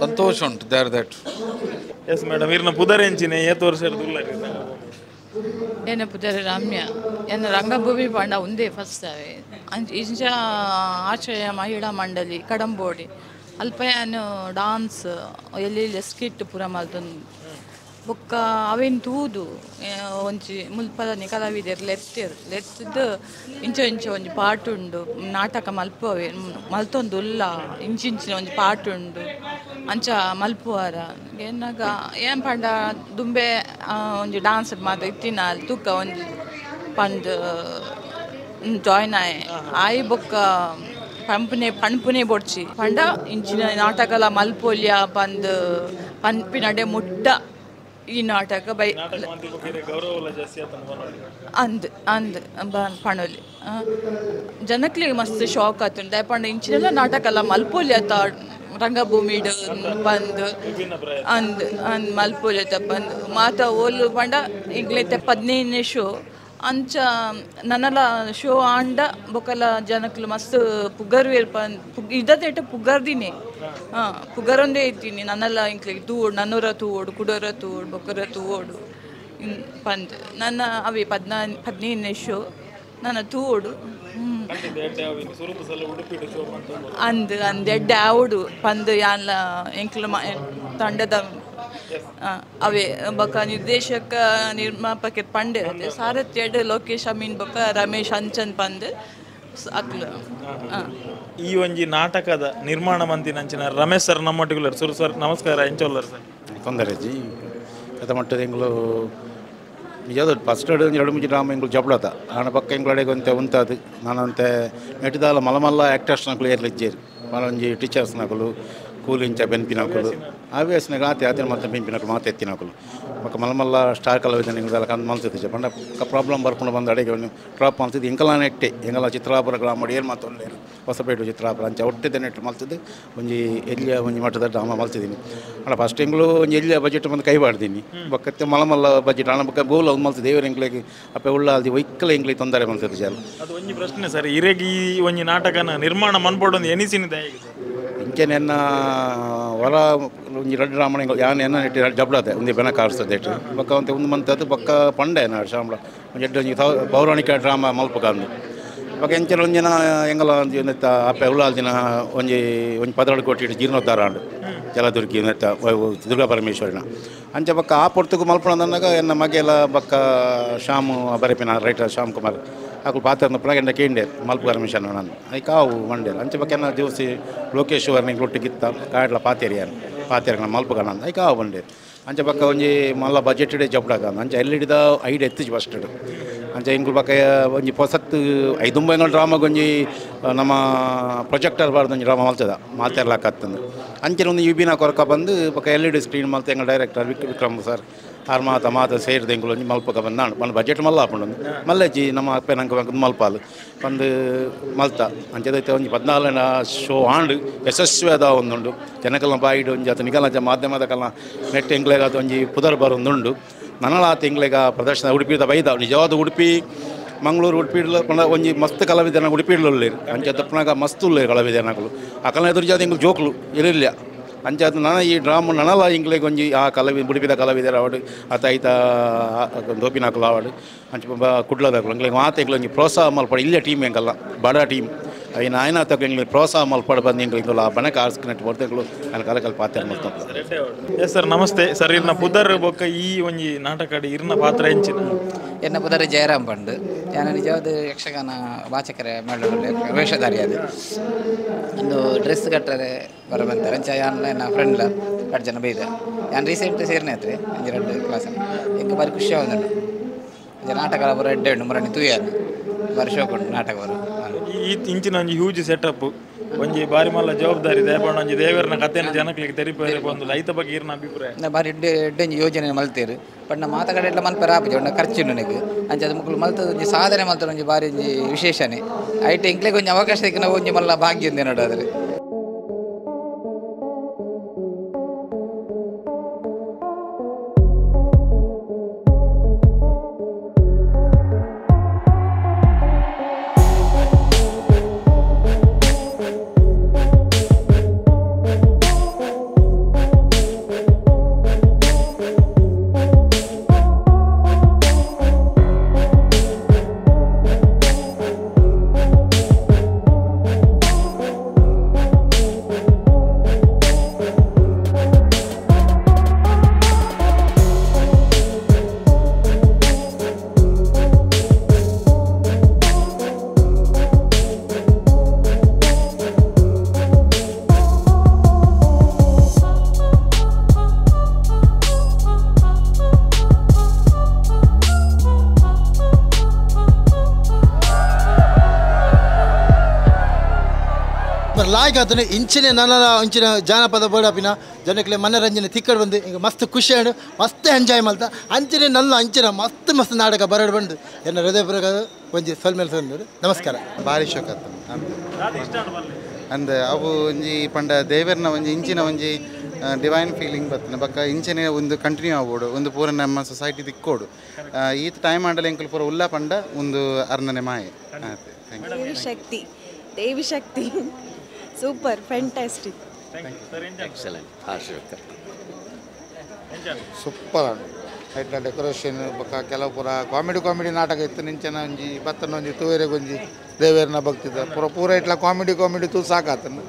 ಸಂತೋಷ ಉಂಟು there that. Yes madam ಇರ್ನ ಪುದರ್ ಎಂಚಿನ ಏತು ವರ್ಷ ಎನ್ನ ಪುದರ್ ರಮ್ಯ ಎನ್ನ ರಂಗಭೂಮಿ ಪಂಡ ಒಂದೇ ಫಸ್ಟ್ ಅವೇ ಇಂಚ ಆಶ್ರಯ ಮಹಿಳಾ ಮಂಡಳಿ ಕಡಂಬೋಡಿ ಅಲ್ಪ ಯಾನು ಡಾನ್ಸ್ ಎಲ್ಲಿ ಸ್ಕಿಟ್ ಪೂರ ಮಲ್ತೊಂದು ಬೊಕ್ಕ ಅವೇನು ತೂದು ಒಂಜಿ ಮುಲ್ಪದ ಕಲಾವಿದೆರ್ ಲೆತ್ತೆರ್ ಲೆತ್ತದು ಇಂಚ ಇಂಚ ಒಂಜಿ ಪಾಟ್ ಉಂಡು ನಾಟಕ ಮಲ್ಪುವವೆ ಮಲ್ತೊಂದು ಉಲ್ಲ ಇಂಚಿಂಚಿನ ಒಂಜಿ ಪಾಟ್ ಉಂಡು ಅಂಚ ಮಲ್ಪುವಾರ ಏನಾಗ ಏನ್ ಪಂಡ ದುಂಬೆ ಒಂಜಿ ಡಾನ್ಸ್ ಮಾತ ಇತ್ತಿನ ಅಲ್ಲಿ ತೂಕ ಒಂಜಿ ಪಂದ್ ಜಾಯ್ನ್ ಆಯೆ ಆಯಿ ಬೊಕ್ಕ ಪಂಪನೆ ಪಣ್ಪುನೆ ಬೊಡ್ಚಿ ಪಂಡ ಇಂಚಿನ ನಾಟಕಲ ಮಲ್ಪೊಲ್ಯ ಪಂದ್ ಪನ್ಪಿನಡೆ ಮುಟ್ಟ ಈ ನಾಟಕ ಬೈ ಅಂದ್ ಅಂದ್ ಪಣೊಲಿ ಜನಕ್ಲಿಗೆ ಮಸ್ತ್ ಶಾಕ್ ಆತುಂಡು ದಾಯೆ ಪಂಡ ಇಂಚಿನೆಲ್ಲ ನಾಟಕ ಎಲ್ಲ ಮಲ್ಪೊಲಿ ಆತ ರಂಗಭೂಮಿಡ್ ಬಂದು ಅಂದ್ ಅಂದ್ ಮಲ್ಪೊಲಿ ಆತ ಬಂದು ಮಾತ ಓಲು ಪಂಡ ಇಂಗ್ಲೈತೆ 15ನೇ ಶೋ ಅಂಚ ನನಲ ಶೋ ಆಂಡ ಬೊಕಲ ಜನಕ್ಲು ಮಸ್ತ್ ಪುಗರ್ವೇರ್ ಪನ್ ಇದದೇಟ ಪುಗರ್ದಿನಿ ಹಾಂ ಪುಗರೊಂದೇ ಇತ್ತೀನಿ ನನ್ನೆಲ್ಲ ಇಂಕ್ಲಿಗೆ ತೂವೋಡು ನನ್ನೂರ ತೂವೋಡು ಕುಡೋರ ತೂವೋಡು ಬೊಕ್ಕರ ತೂವೋಡು ಪಂದ್ ನನ್ನ ಅವೇ 15ನೇ ಶೋ ನನ್ನ ತೂವೋಡು ಅಂದ್ ಅಂದ್ ಎಡ್ಡೆ ಆವೋಡು ಪಂದ್ ಯಾನ್ಲ ಎಂಕ್ಲ ತಂಡದ ಅವೇ ಬೊಕ್ಕ ನಿರ್ದೇಶಕ ನಿರ್ಮಾಪಕ ಪಂಡೆ ಸಾರಥಿ ಎಡ್ ಲೋಕೇಶ್ ಅಮೀನ್ ಬೊಕ್ಕ ರಮೇಶ್ ಅಂಚನ್ ಪಂದ್ ಅಕ್ಲು. ಈ ಒಂಜಿ ನಾಟಕದ ನಿರ್ಮಾಣ ಮಂತಿನಂಚಿನ ರಮೇಶ್ ಸರ್ ನಮ್ಮೊಟ್ಟಿಗೆ ಸುರು ಸರ್ ನಮಸ್ಕಾರ ಎಂಚೊಲ್ಲರ್ ಸರ್? ತೊಂದರೆ ಜಿ ಕಥ ಮಟ್ಟದ ಎಂಗ್ಲು ನಿಜಾದ ಫಸ್ಟ್ ಎರಡು ಮುಂಚೆ ಡ್ರಾಮ ಎಂಗ್ಲು ಜಬಳತ ಆಣ ಪಕ್ಕ ಎಂಗ್ಲಡೆಗೆ ಒಂತೆ ಉಂತಾದು ನಾನಂತೆ ನೆಟ್ಟಿದಾಲ ಮಲಮಲ್ಲ ಆ್ಯಕ್ಟರ್ಸ್ ನಕಲು ಏರ್ಲಿಜ್ಜೇರು ಮಲೊಂಜಿ ಟೀಚರ್ಸ್ ನಕಲು ಕೂಲಿಂಚ ಬೆನ್ಪಿನಕುಲು ಆವ್ಯಾಸನಾಗ ಆತೆ ಆತೆ ಮತ್ತೆ ಬೆನ್ಪಿನಕುಲು ಮಾತೆ ಎತ್ತಿನಕುಲು ಬೊಕ್ಕ ಮಲಮಲ್ಲ ಸ್ಟಾರ್ ಕಲಾವಿದ ಎಂಗ್ಲ ಕಂದು ಮಲ್ತಿದ್ದೆ ಪಂಡ ಪ್ರಾಬ್ಲಮ್ ಬರ್ಕೊಂಡು ಬಂದು ಅಡೆಗೆ ಡ್ರಾಪ್ ಮಲ್ತಿದ್ದು ಎಂಕಲ ನೆಟ್ಟೆ ಎಂಗಲ ಚಿತ್ರಾಪುರ ಗ್ರಾಮ ಏನು ಮಾತೊಂದು ಹೊಸಪೇಟೆ ಚಿತ್ರಾಪುರ ಅಂಚ ಒಟ್ಟಿದ್ದ ನೆಟ್ಟು ಮಲ್ತಿದ್ದು ಒಂಜಿ ಎಲ್ಲಿಯ ಒಂಜಿ ಮಟ್ಟದ ಡ್ರಾಮ ಮಲ್ತಿದ್ದೀನಿ ಅಣ್ಣ ಫಸ್ಟ್ ಎಂಗ್ಲು ಒಂಜಿ ಎಲ್ಲಿಯ ಬಜೆಟ್ ಬಂದು ಕೈ ಮಾಡ್ತೀನಿ ಬೊಕ್ಕತ್ತೆ ಮಲಮಲ್ಲ ಬಜೆಟ್ ಅಣ್ಣ ಬೊಕ್ಕ ಬೋಲ ಒಂದು ಮಲ್ತಿದ್ದು ದೇವರ ಎಂಕ್ಲೆಗೆ ಅಪ್ಪೆ ಉಳ್ಳ ಅಲ್ದಿ ಒಯ್ಕಲ ಎಂಕ್ಲಿಗೆ ತೊಂದರೆ ಮಲ್ತಿದ್ದು ಜಾಲ. ಅದು ಒಂಜಿ ಪ್ರಶ್ನೆ ಸರ್ ಇರೆಗ್ ಈ ಒಂಜಿ ನಾಟಕನ ನಿರ್ಮಾಣ ಮನ್ಪೊಡೊಂದು ಎನಿಸಿನ ದಯಗೆ ಸರ್? ಇಂಚೆನೆ ಎನ್ನ ವರ ಒಂಜಿ ರಡ್ಡ್ ಡ್ರಾಮಣ ಯಾನ್ ಎನ್ನ ನೆಟ್ಟಿ ಜಬ್ಳಾತೆ ಒಂಜಿ ಬೆನ ಕಾರಿಸ್ತದೆ ಬೊಕ್ಕ ಒಂತೆ ಒಂದು ಮಂತದ್ದು ಬೊಕ್ಕ ಪಂಡೆ ನಾಡು ಶಾಮ್ಲ ಒಂಜಿ ಎಡ್ಡೆ ಒಂಜಿ ಪೌರಾಣಿಕ ಡ್ರಾಮಾ ಮಲ್ಪಕಂದು ಬೊಕ್ಕ ಎಂಚೆಲ ಒಂಜಿನ ಎಂಗಲ ಒಂಜಿ ನೆತ್ತ ಅಪ್ಪೆ ಉಳ್ಳಾಲ್ದಿನ ಒಂಜಿ ಒಂಜಿ 14 ಕೋಟಿ ಜೀರ್ಣೋದ್ಧಾರ ಆಂಡ್ ಜಲದುರ್ಗಿ ನೆತ್ತ ದುರ್ಗಾ ಪರಮೇಶ್ವರಿನ ಅಂಚ ಬೊಕ್ಕ ಆ ಪೊರ್ತುಗು ಮಲ್ಪಣದನ್ನಾಗ ಎನ್ನ ಮಗೆಲ ಬೊಕ್ಕ ಶ್ಯಾಮು ಬರೆಪಿನ ರೈಟರ್ ಶ್ಯಾಮ್ ಕುಮಾರ್ ಅಕುಲು ಪಾತ್ರ ಪ್ಲಗೆಂಡ ಕೇಂಡೆ ಮಲ್ಪ ಪರ್ಮಿಷನ್ ನಾನು ಐಕ್ ಆವು ಮಂಡೇರು ಅಂಚ ಬೊಕ್ಕ ಎನ್ನ ಜೋಸಿ ಲೋಕೇಶ್ವರನಿಗೆ ಲೊಟ್ಟಿಗಿತ್ತ ಕಾಡ್ಲ ಪಾತೇರಿಯಾನ ಪಾತೇರಿನ ಮಲ್ಪಗಣ ಐಕ್ ಆವು ಬಂಡೇರು ಅಂಚ ಬೊಕ್ಕ ಒಂಜಿ ಮಲ್ಲ ಬಜೆಟ್ ಜಬ್ಡಾಗ ಅಂಚ ಎಲ್ಲಿಡಿದ ಐಡ್ ಎತ್ತಿಜ್ ಫಸ್ಟ್ ಅಂಚ ಇಂಗುಲ್ ಬೊಕ್ಕ ಒಂಜಿ ಪೊಸತ್ತು ಐದುಂಬೈನೋ ಡ್ರಾಮಾಗ ಒಂಜಿ ನಮ್ಮ ಪ್ರೊಜೆಕ್ಟರ್ ಬಾರ್ದು ಒಂಜಿ ಡ್ರಾಮಾ ಮಲ್ತದ ಮಾತೆರ್ಲಾಕತ್ತಂದು ಅಂಚನೆ ಒಂದು ಯುಬಿನ ಕೊರಕ ಬಂದು ಬೊಕ್ಕ ಎಲ್ ಇ ಡಿ ಸ್ಕ್ರೀನ್ ಮಲ್ತ ಎಂಗ ಡೈರೆಕ್ಟರ್ ವಿಕ್ರಮ್ ಸರ್ ಆರ್ ಮಾತ ಮಾತ ಸೇರಿದ ಎಂಗುಲು ಒಂಜಿ ಮಲ್ಪಕ ಬಂದು ನಾನು ಬಂದು ಬಜೆಟ್ ಮಲ್ಲ ಹಾಕೊಂಡು ಮಲ್ಲಜ್ಜಿ ನಮ್ಮ ಅಪ್ಪೆ ನಂಗೆ ಮಲ್ಪಾಲು ಬಂದು ಮಲ್ತ ಅಂಚದೈತೆ ಒಂಜಿ 14 ಶೋ ಆಂಡ್ ಯಶಸ್ವಿಯಾದ ಒಂದುಂಡು ಜನಕಲ್ನ ಬಾಯಿಡು ಒಂಜಿ ಆತ ನಿಗಲ ಮಾಧ್ಯಮದ ಕಲ್ನ ನೆಟ್ ಎಂಗ್ಲೆಗಾದ ಒಂಜಿ ಪುದರ್ ಬರೊಂದುಂಡು ನನಲ ಆ ತಿಂಗ್ಳಿಗ ಪ್ರದರ್ಶನ ಉಡುಪಿದ ಬೈದ ನಿಜವಾದ ಉಡುಪಿ ಮಂಗಳೂರು ಉಡುಪಿಡ್ಲ ಪಂಡ ಒಂಜಿ ಮಸ್ತ್ ಕಲಾವಿದನ ಉಡುಪಿಡ್ಲುಲ್ಲೇರು ಅಂಚ ತಪ್ಪನಾಗ ಮಸ್ತ್ ಉಲ್ಲೇರು ಕಲಾವಿದನಗಳು ಆ ಕಲ ಎದುರು ಜಾತಿ ಎಂಗ್ಲು ಜೋಕ್ಲು ಇರಲಿಲ್ಲ ಅಂಚ ನಾನು ಈ ಡ್ರಾಮು ನನಲ ಇಂಗ್ಲಿಗೆ ಒಂಜಿ ಆ ಕಲಾವಿ ಉಡುಪಿದ ಕಲಾವಿದರ ಆವಡು ಆತ ಐತ ದೋಪಿನಾಕುಲು ಆವಡು ಅಂಚ ಕುಡ್ಲದಾಕಲು ಎಂಗ್ಲಿಗೆ ಮಾತು ಎಂಗ್ಲು ಒಂಜಿ ಪ್ರೋತ್ಸಾಹ ಮಲ್ಪಡು ಇಲ್ಲೇ ಟೀಮ್ ಎಂಕಲ್ಲ ಬಡ ಟೀಮ್ ಐನ ಆಯ್ನ ತಕ್ಕ ಎಂಗ್ಲಿಗೆ ಪ್ರೋತ್ಸಾಹ ಮಲ್ಪಡು ಬಂದು ಎಂಗ್ಲಿಗೆ ಆ ಬಣಕ ಆರ್ಸ್ಕನೆಟ್ ಬರ್ತೆಂಗ್ಲು ನಾನು ಕಲಕಲ್ ಪಾತ್ರ ಮಲ್ತಪ್ಪ. ಎಸ್ ಸರ್ ನಮಸ್ತೆ ಸರ್, ಇರ್ನ ಪುದರ್ ಬೊಕ್ಕ ಈ ಒಂಜಿ ನಾಟಕ ಇರ್ನ ಪಾತ್ರ ಎಂಚಿನ? ಎನ್ನ ಪುದರ್ ಜಯರಾಮ್ ಪಂಡು, ನಾನು ನಿಜವಾದ ಯಕ್ಷಗಾನ ವಾಚಕರ ಮೇಳ ವೇಷಧಾರಿ. ಅದು ಒಂದು ಡ್ರೆಸ್ ಕಟ್ಟರೆ ಬರ ಬಂತಾರೆ ಅಂಚ ಯಾನ್ ನನ್ನ ಫ್ರೆಂಡ್ಲ ಎರಡು ಜನ ಬೈದ ಯಾನ್ ರೀಸೆಂಟ್ ಸೇರಿನ ಹತ್ರ ಒಂಜಿ ಎರಡು ಕ್ಲಾಸ್ ಎಂಕ್ ಬಾರಿ ಖುಷಿ ಆവുಂದುಂಡು. ಅಂಚ ನಾಟಕ ಬರ ಎಡ್ಡೆ ಉಂಡು ಮುರಣಿ ತೂಯಾನು ಬಾರಿ ಶೋಕ್ ಉಂಡು ನಾಟಕ ಬರ. ಈ ಇಂಚಿನ ಒಂಜಿ ಹ್ಯೂಜ್ ಸೆಟಪ್ ಒಂಜಿ ಬಾರಿ ಮಲ್ಲ ಜವಾಬ್ದಾರಿ ದೇವಣ್ಣ ಒಂಜಿ ದೇವರನ ಕಥೆಯನ್ನು ಜನಗಳಿಗೆ ತೆರಿಪೇರೆ ಬಂದು ಐತ ಬಗ್ಗೆ ಇರ್ನ ಅಭಿಪ್ರಾಯ? ಬಾರಿ ಎಡ್ಡೆ ಎಡ್ಡೆ ಒಂಜಿ ಯೋಜನೆ ಮಲ್ತೇರು ಬಟ್ ನಮ್ಮ ಮಾತ ಕಡೆ ಎಲ್ಲ ಮನ್ಪೆರ ಆಪುಜಿ ಉಂಡು ಖರ್ಚು ನನಗೆ ಅಂಚ ಅದು ಮುಕ್ಕಳು ಮಲ್ತದ ಒಂಜಿ ಸಾಧನೆ ಮಲ್ತದ ಒಂಜಿ ಬಾರಿ ಒಂಜಿ ವಿಶೇಷನೇ ಐಟ್ ಎಂಕ್ಲೆಗ್ ಒಂಜಿ ಅವಕಾಶ ಸಿಕ್ಕಿನ ಒಂಜಿ ಮಲ್ಲ ಭಾಗ್ಯ ఉంది ನೋಡೋದ್ರೆ. ಲಾಯ್ಕ್ ಆತನೆ ಇಂಚಿನ ನನ್ನ ಇಂಚಿನ ಜಾನಪದ ಬೋಡಾಪಿನ ಜನಕ್ಕೆ ಮನರಂಜನೆ ತಿಕ್ಕಡ್ ಬಂದು ಈಗ ಮಸ್ತ್ ಖುಷಿ ಆಂಡ್ ಮಸ್ತ್ ಎಂಜಾಯ್ ಮಲ್ತ ಅಂಚಿನ ನನ್ನ ಅಂಚಿನ ಮಸ್ತ್ ಮಸ್ತ್ ನಾಟಕ ಬರಡ್ ಬಂದು ಎನ್ನ ಹೃದಯ ಒಂಜಿ ಸೊಲ್ಮೇಲೆ ಸೊಲ್ಮೇಲೆ ನಮಸ್ಕಾರ. ಭಾರಿ ಶೋಕ್ ಆತ ಅಂದ್ ಅವು ಒಂಜಿ ಪಂಡ ದೇವರ್ನ ಒಂಜಿ ಇಂಚಿನ ಒಂಜಿ ಡಿವೈನ್ ಫೀಲಿಂಗ್ ಬರ್ತದೆ ಬೊಕ್ಕ ಇಂಚನೆ ಒಂದು ಕಂಟಿನ್ಯೂ ಆಗ್ಬೋಡು ಒಂದು ಪೂರ ನಮ್ಮ ಸೊಸೈಟಿ ದಿಕ್ಕೋಡು ಈತ ಟೈಮ್ ಆಂಡಲ ಎಂಕುಲು ಪೂರ ಉಲ್ಲ ಪಂಡ ಒಂದು ಅರ್ನನೆ ಮಾಯೆ. Devi Shakti Devi Shakti super fantastic excellent super ಐಟ್ಲ ಡೆಕೋರೇಷನ್ ಬೊಕ್ಕ ಕೆಲವು ಪೂರ ಕಾಮಿಡಿ ಕಾಮಿಡಿ ನಾಟಕ ಇತ್ತು ನಿಂಚನ ಒಂಜಿ ಬತ್ತನ ಒಂಜಿ ತೂವೆರೆಗ್ ಒಂಜಿ ದೇವೇರ್ನ ಭಕ್ತಿದ ಪೂರ ಪೂರ ಇಟ್ಲ ಕಾಮಿಡಿ ಕಾಮಿಡಿ ತೂ ಸಾಕಾತನ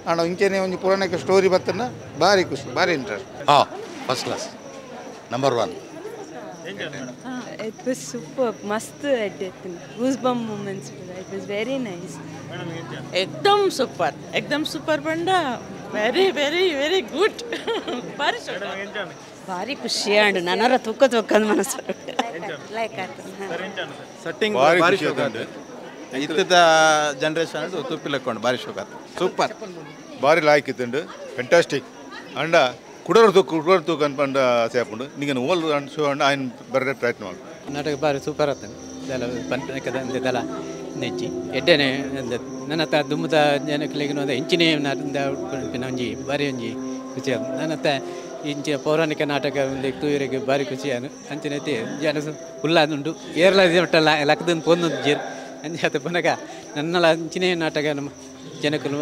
ಆಂಡ ಇಂಚನೆ ಒಂಜಿ ಪುರಾಣಕ್ಕೆ ಸ್ಟೋರಿ ಬತ್ತನ ಭಾರಿ ಖುಷಿ ಭಾರಿ ಇಂಟ್ರೆಸ್ಟ್. ಹಾಂ first class number 1. It was superb, ಮಸ್ತ್ ಎಡ್ಡೆ goosebump moments, it was very nice. ಎಕ್ದಮ್ ಸೂಪರ್, ಎಕ್ದಮ್ ಸೂಪರ್ ಬಂಡ ವೆರಿ ವೆರಿ ವೆರಿ ಗುಡ್. ಭಾರಿ ಭಾರಿ ಖುಷಿ ಆಂಡ್ ನನರ ತೂಕ ತೂಕಂದ್ ಮನಸ್ಸು ಲೈಕ್ ಆಯ್ತು. ಸೆಟ್ಟಿಂಗ್ ಭಾರಿ ಶೋಕ್ ಆಯ್ತು. ಇತ್ತದ ಜನರೇಷನ್ ತುಪ್ಪಿಲಕ್ಕೊಂಡು ಭಾರಿ ಶೋಕ್ ಆಯ್ತು. ಸೂಪರ್ ಭಾರಿ ಲಾಯ್ಕ್ ಇತ್ತುಂಡು ಫ್ಯಾಂಟಾಸ್ಟಿಕ್ ಅಂಡ ಕುಡರ್ ತೂಕ ಕುಡರ್ ತೂಕ ಅನ್ಪಂಡ ಆಸೆ ಆಪುಂಡು ನಿಂಗೆ ಓಲ್ ಶೋ ಅಂಡ ಆಯ್ನ ಬರಡೆ ಪ್ರಯತ್ನ ಮಾಡು. ನಾಟಕ ಭಾರಿ ಸೂಪರ್ ಆತನು ದಲ ಪನ್ಪದ ನೆಚ್ಚಿ ಎಡ್ಡೆನೆ ನನ್ನ ತ ದುಮ್ಮದ ಜನಕ್ಲೆಗ್ ಇಂಚಿನೇ ಒಂಜಿ ಭಾರಿ ಒಂಜಿ ಖುಷಿ ಆದ ನನ್ನ ಇಂಚಿನ ಪೌರಾಣಿಕ ನಾಟಕ ತೂಯರಿಗೆ ಭಾರಿ ಖುಷಿ ಆನು ಅಂಚಿನ ಜನ ಉಲ್ಲಾದುಂಡು ಏರ್ಲ ಮಟ್ಟಲ್ಲ ಲಕ್ಕದೊಂದು ಪೊಂದೊಂದು ಜೇರ್ ಅಂಚೆ ಆತ ಪನಗ ನನ್ನಲ ಅಂಚಿನೇ ನಾಟಕ ನಮ್ಮ ಜನಕುಲು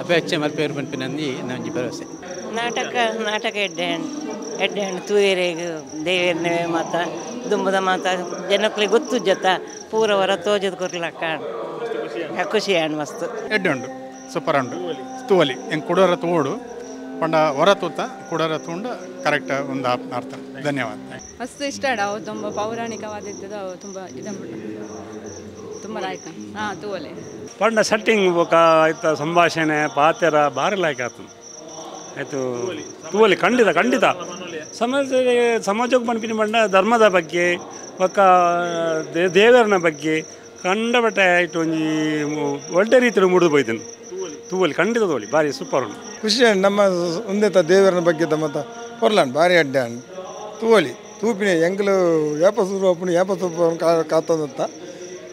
ಅಪೇಕ್ಷೆ ಮಲ್ಪೇರು ಪನ್ಪಿನಂದು ನಂಜಿ ಭರವಸೆ. ನಾಟಕ ನಾಟಕ ಎಡ್ಡೆ ಎಡ್ಡೆ ತೂಯೆರೆಗ್ ದೇವೆರ್ನ ಮಾತ ದುಂಬುದ ಮಾತ ಜನಕ್ಲೆಗ್ ಗೊತ್ತು ಜತ ಪೂರ ವರ ತೋಜದ ಕೊರ್ಲಕ್ಕ ಖುಷಿ ಆಂಡ್ ಮಸ್ತ್ ಎಡ್ಡೆ ಉಂಡು ಸೂಪರ್ ಉಂಡು ತೂವಲಿ ಎಂಕ್ ಕುಡೋರ ತೂಡು ಪಂಡ ಹೊರ ತೂತ ಕುಡೋರ ತೂಂಡ ಕರೆಕ್ಟ್ ಒಂದು ಅರ್ಥ. ಧನ್ಯವಾದ. ಮಸ್ತ್ ಇಷ್ಟ ಅವು ತುಂಬ ಪೌರಾಣಿಕವಾದಿದ್ದದು ಅವು ತುಂಬ ಇದನ್ನು ತುಂಬ ಲಾಯ್ಕ ಹಾಂ ತೂವಲಿ ಪಂಡ ಸೆಟ್ಟಿಂಗ್ ಬೊಕ ಆಯ್ತ ಸಂಭಾಷಣೆ ಪಾತೆರ ಭಾರಿ ಲಾಯ್ಕ ಆತು ಆಯಿತು ತೂವಲಿ ಖಂಡಿತ ಖಂಡಿತ ಸಮಾಜ ಸಮಾಜಕ್ಕೆ ಪನ್ಪಿನ ಪಂಡ ಧರ್ಮದ ಬಗ್ಗೆ ಬೊಕ್ಕ ದೇವರನ ಬಗ್ಗೆ ಕಂಡಬಟ್ಟೆ ಆಯಿತು ಒಂಜಿ ಒಳ್ಳೆ ರೀತಿಯಲ್ಲಿ ಮೂಡಿದು ಪೋಯ್ತೇನೆ ತೂವಲಿ ಖಂಡಿತ ತೂವಲಿ ಭಾರಿ ಸೂಪರ್ ಉಂಟು. ಖುಷಿ ನಮ್ಮ ಒಂದೇತ ದೇವರನ ಬಗ್ಗೆ ತಮ್ಮತ ಹೊರ್ಲಾಂಡ್ ಭಾರಿ ಅಡ್ಡೆ ತೂವಲಿ ತೂಪಿನ ಎಂಗ್ಲು ಏಪ ಸೂರು ಅಪ್ಪನು ಏಪ ಸೂಪರ್ ಕಾತಂತ